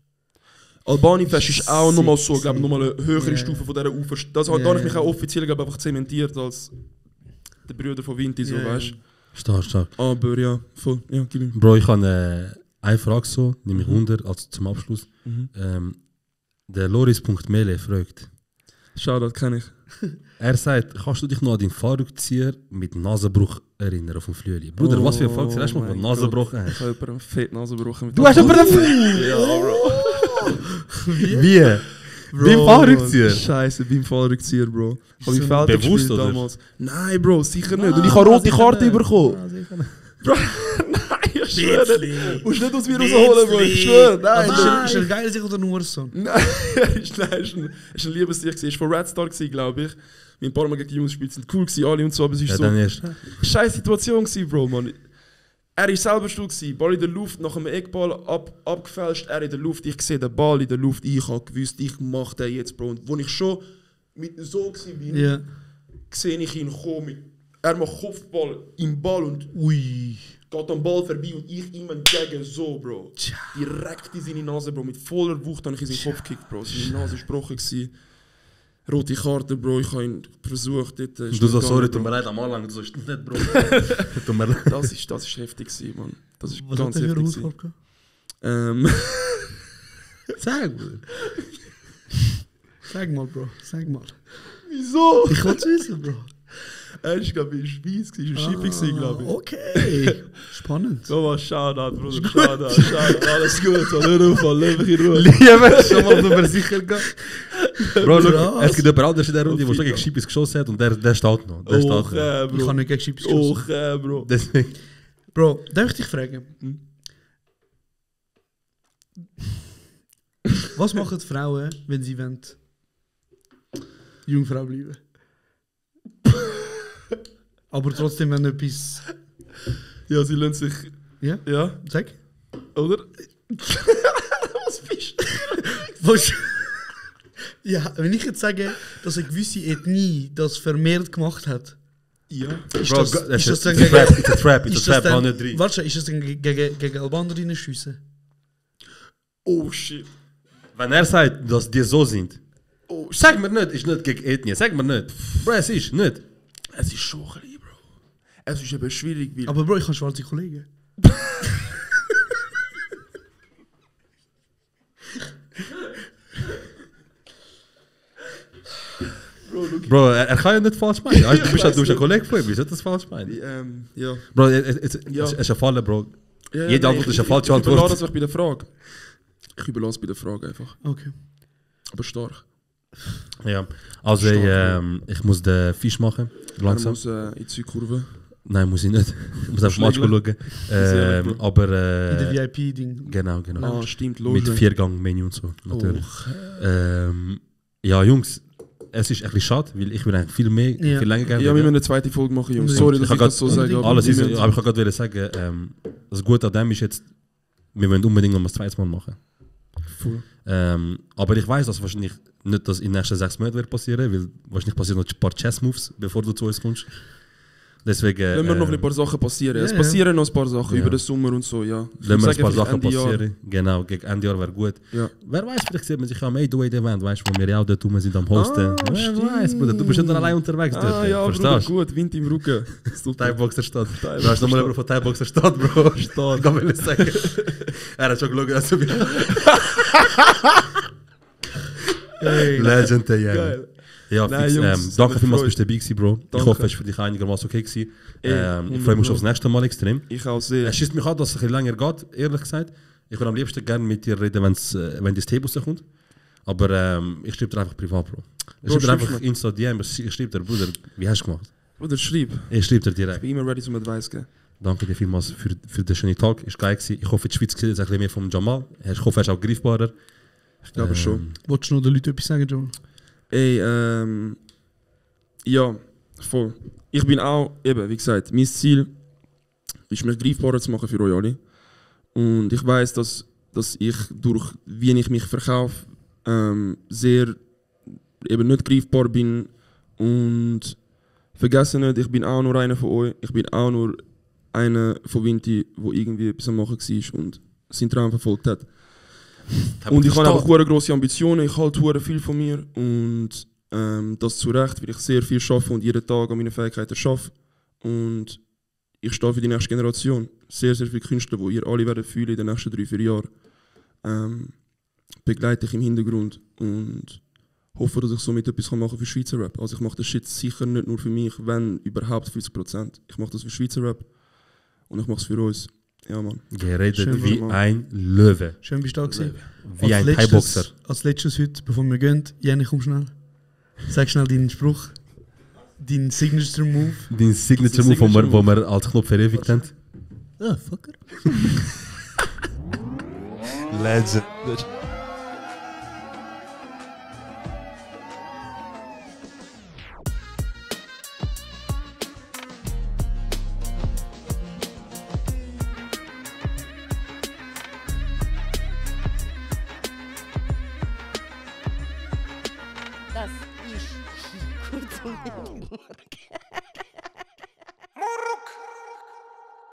Albani-Fest ist auch nochmal so, glaube ich, nochmal eine höhere Stufe von dieser Ufer. Das habe ich mich auch offiziell, glaube ich, einfach zementiert als der Brüder von Vinti, so, weißt du. Stark. Aber ja, voll, ja, gib ihm. Bro, ich habe eine Frage so, nämlich 100, also zum Abschluss. Der Loris.mele fragt. Shoutout, kenne ich. Er sagt, kannst du dich noch an deinen Fahrradzieher mit Nasenbruch erinnern auf dem Flüeli? Bruder, was für ein Fahrradzieher hast du mal mit Nasenbruch? Ich habe jemanden einen fetten Nasenbruch. Du hast jemanden einen Ja, Bro. Wie? Beim Fahrradzieher? Scheiße, beim Fahrradzieher, Bro. Habe ich Feld bewusst oder? Damals. Nein, Bro, sicher nicht. Und ich habe rote Karte bekommen. Bro, nein, ich schwöre. Du musst nicht aus mir rausholen, Bro. Ich schwöre. Nein. Ist er geil sich oder nur so? Nein, ist ein Liebesdienst. Er war von Red Star, glaube ich. Mein ein paar Mal gegen die Jungs gespielt, sind cool gewesen, alle und so, aber es ist so eine scheiß Situation gewesen, Bro, man. Er war selber schuld, Ball in der Luft, nach einem Eckball abgefälscht, er in der Luft, ich sehe den Ball in der Luft, ich habe gewusst, ich mache den jetzt, Bro. Und als ich schon mit so war, sehe ich ihn kommen, er macht Kopfball im Ball und geht am Ball vorbei und ich ihm entgegen so, Bro. Direkt in seine Nase, Bro, mit voller Wucht habe ich in seinen Kopf gekickt, Bro. Seine Nase war gebrochen. Rote Karte, Bro, ich habe ihn versucht. Dort, du sagst, sorry, tut mir leid, am Anfang, du sagst nicht, Bro. Tut mir leid. Das ist heftig, Mann. Das ist was ganz heftig. Was hat Sag mal. Sag mal, Bro, sag mal. Wieso? Ich will es wissen, Bro. Er war, glaube ich, in Schweiz, in Shipping, glaube ich. Okay. Spannend. So was, Shoutout, Bruder, Shoutout. Alles gut, hör auf, lass mich in Ruhe. Liebe, schon mal drüber sicher gehen. Bro, look, es gibt jemand anderes in der Runde, der schon gegen Shippis geschossen hat und der steht noch. Der steht Bro. Ich kann nicht gegen Shippis geschossen. Bro. Deswegen. Bro, darf ich dich fragen? Was machen die Frauen, wenn sie wollen Jungfrau bleiben? Aber trotzdem, wenn etwas... Ja, sie lassen sich... Ja? Ja. Sag. Oder? Was bist du? Was? Ja, wenn ich jetzt sage, dass eine gewisse Ethnie das vermehrt gemacht hat... Ja. Ist das dann gegen... It's a trap, kann nicht rein. Warte, ist das dann gegen Albanerinnen schiessen? Oh shit. Wenn er sagt, dass die so sind, sag mir nicht, ist nicht gegen Ethnie, sag mir nicht. Bro, es ist nicht. Es ist schon ein bisschen, Bro. Es ist eben schwierig, weil... Aber Bro, ich habe schwarze Kollegen. Bro, er kann ja nicht falsch meinen. Also, du bist ein Kollege von ihm, wie soll das falsch meinen? Ja. Bro, es ist ein Fall, Bro. Ja, Jede Antwort ist eine falsche Ich überlasse Antwort. das bei der Frage. Ich überlasse bei der Frage einfach. Okay. Aber stark. Ja, also ich muss den Fisch machen, Er langsam. muss in die Südkurve. Nein, muss ich nicht. Ich muss auf den Match schauen. Sehr Aber... In der VIP-Ding. Genau. Ah, stimmt, Mit Loge. 4-Gang-Menü und so, natürlich. Ja, Jungs, es ist ein bisschen schade, weil ich will eigentlich viel länger gerne. Ja, wir müssen eine zweite Folge machen, Jungs. Unbedingt. Sorry, Ich dass habe ich das so sage. aber alles wir ist, müssen- aber ich kann gerade sagen, das Gute an dem ist jetzt, wir wollen unbedingt noch mal das zweite Mal machen. Voll. Aber ich weiß, dass wahrscheinlich nicht das in den nächsten 6 Monaten wird passieren, weil wahrscheinlich passieren noch ein paar Chess-Moves, bevor du zu uns kommst. Deswegen... Lassen wir noch ein paar Sachen passieren. Es Ja, passieren noch ein paar Sachen Ja. über den Sommer und so, ja. Ich Lassen wir würde ein paar sagen, Sachen Ende Jahr. passieren. Genau, gegen Ende Jahr wäre gut. Ja. Wer weiß, vielleicht sieht man sich am Event, weißt du, wo wir ja auch dort rum sind am Hosten. Wer stimmt. weiß, Bruder, du bist nicht allein unterwegs dort. Ah ja, Bruder, verstehst du? gut, Wind im Rücken. Thai-Boxer Stadt. Du hast nochmal jemanden von Thai-Boxer Stadt, Bro. Ich will sagen. Er hat schon geschaut, also Hey. Legend, ja. Geil. Ja, Nein, fix. Jungs, Danke hat vielmals, mich bist du dabei gewesen, Bro. Ich Danke. hoffe, es war für dich einigermaßen okay gewesen. Ich freue mich 100 schon aufs nächste Mal extrem. Ich auch sehr. Es schießt mich an, dass es ein bisschen länger geht, ehrlich gesagt. Ich würde am liebsten gerne mit dir reden, wenn das Thema rauskommt. Aber ich schreibe dir einfach privat, Bro. Ich schreibe dir schreib's einfach mir. Insta-DM, ich schreibe dir, Bruder, wie hast du gemacht? Bruder, schreib. Ich schreibe dir Ich direkt. bin immer ready zum Advice geben. Danke dir vielmals für den schönen Tag. Ist geil gewesen. Ich hoffe, die Schweiz sieht jetzt ein bisschen mehr vom Jamal. Ich hoffe, er ist auch greifbarer. Ich glaube schon. Wolltest du noch den Leuten etwas sagen, Joel? Ey, ja, voll. Ich bin auch, eben, wie gesagt, mein Ziel ist, mich greifbarer zu machen für euch alle. Und ich weiß, dass ich durch, wie ich mich verkaufe, sehr eben nicht greifbar bin. Und vergessen nicht, ich bin auch nur einer von euch. Ich bin auch nur einer von Vinti, der irgendwie etwas am Machen war und seinen Traum verfolgt hat. Und ich habe einfach sehr grosse Ambitionen, ich halte sehr viel von mir und das zu Recht, weil ich sehr viel arbeite und jeden Tag an meinen Fähigkeiten arbeite. Und ich stehe für die nächste Generation. Sehr, sehr viele Künstler, die ihr alle werdet fühlen in den nächsten 3-4 Jahren. Begleite ich im Hintergrund und hoffe, dass ich somit etwas machen kann für Schweizer Rap. Also ich mache das Shit sicher nicht nur für mich, wenn überhaupt 50%. Ich mache das für Schweizer Rap und ich mache es für uns. Ja, Mann. Geredet Schön, wie Mann. ein Löwe. Schön, bist du da gewesen. Wie ein Thai-Boxer. Als letztes heute, bevor wir gehen, Jenny, komm schnell. Sag schnell deinen Spruch. Deinen Signature Move. Dein Signature Move, wo wir als Knopf verewigt haben. Ah, fucker. Legend.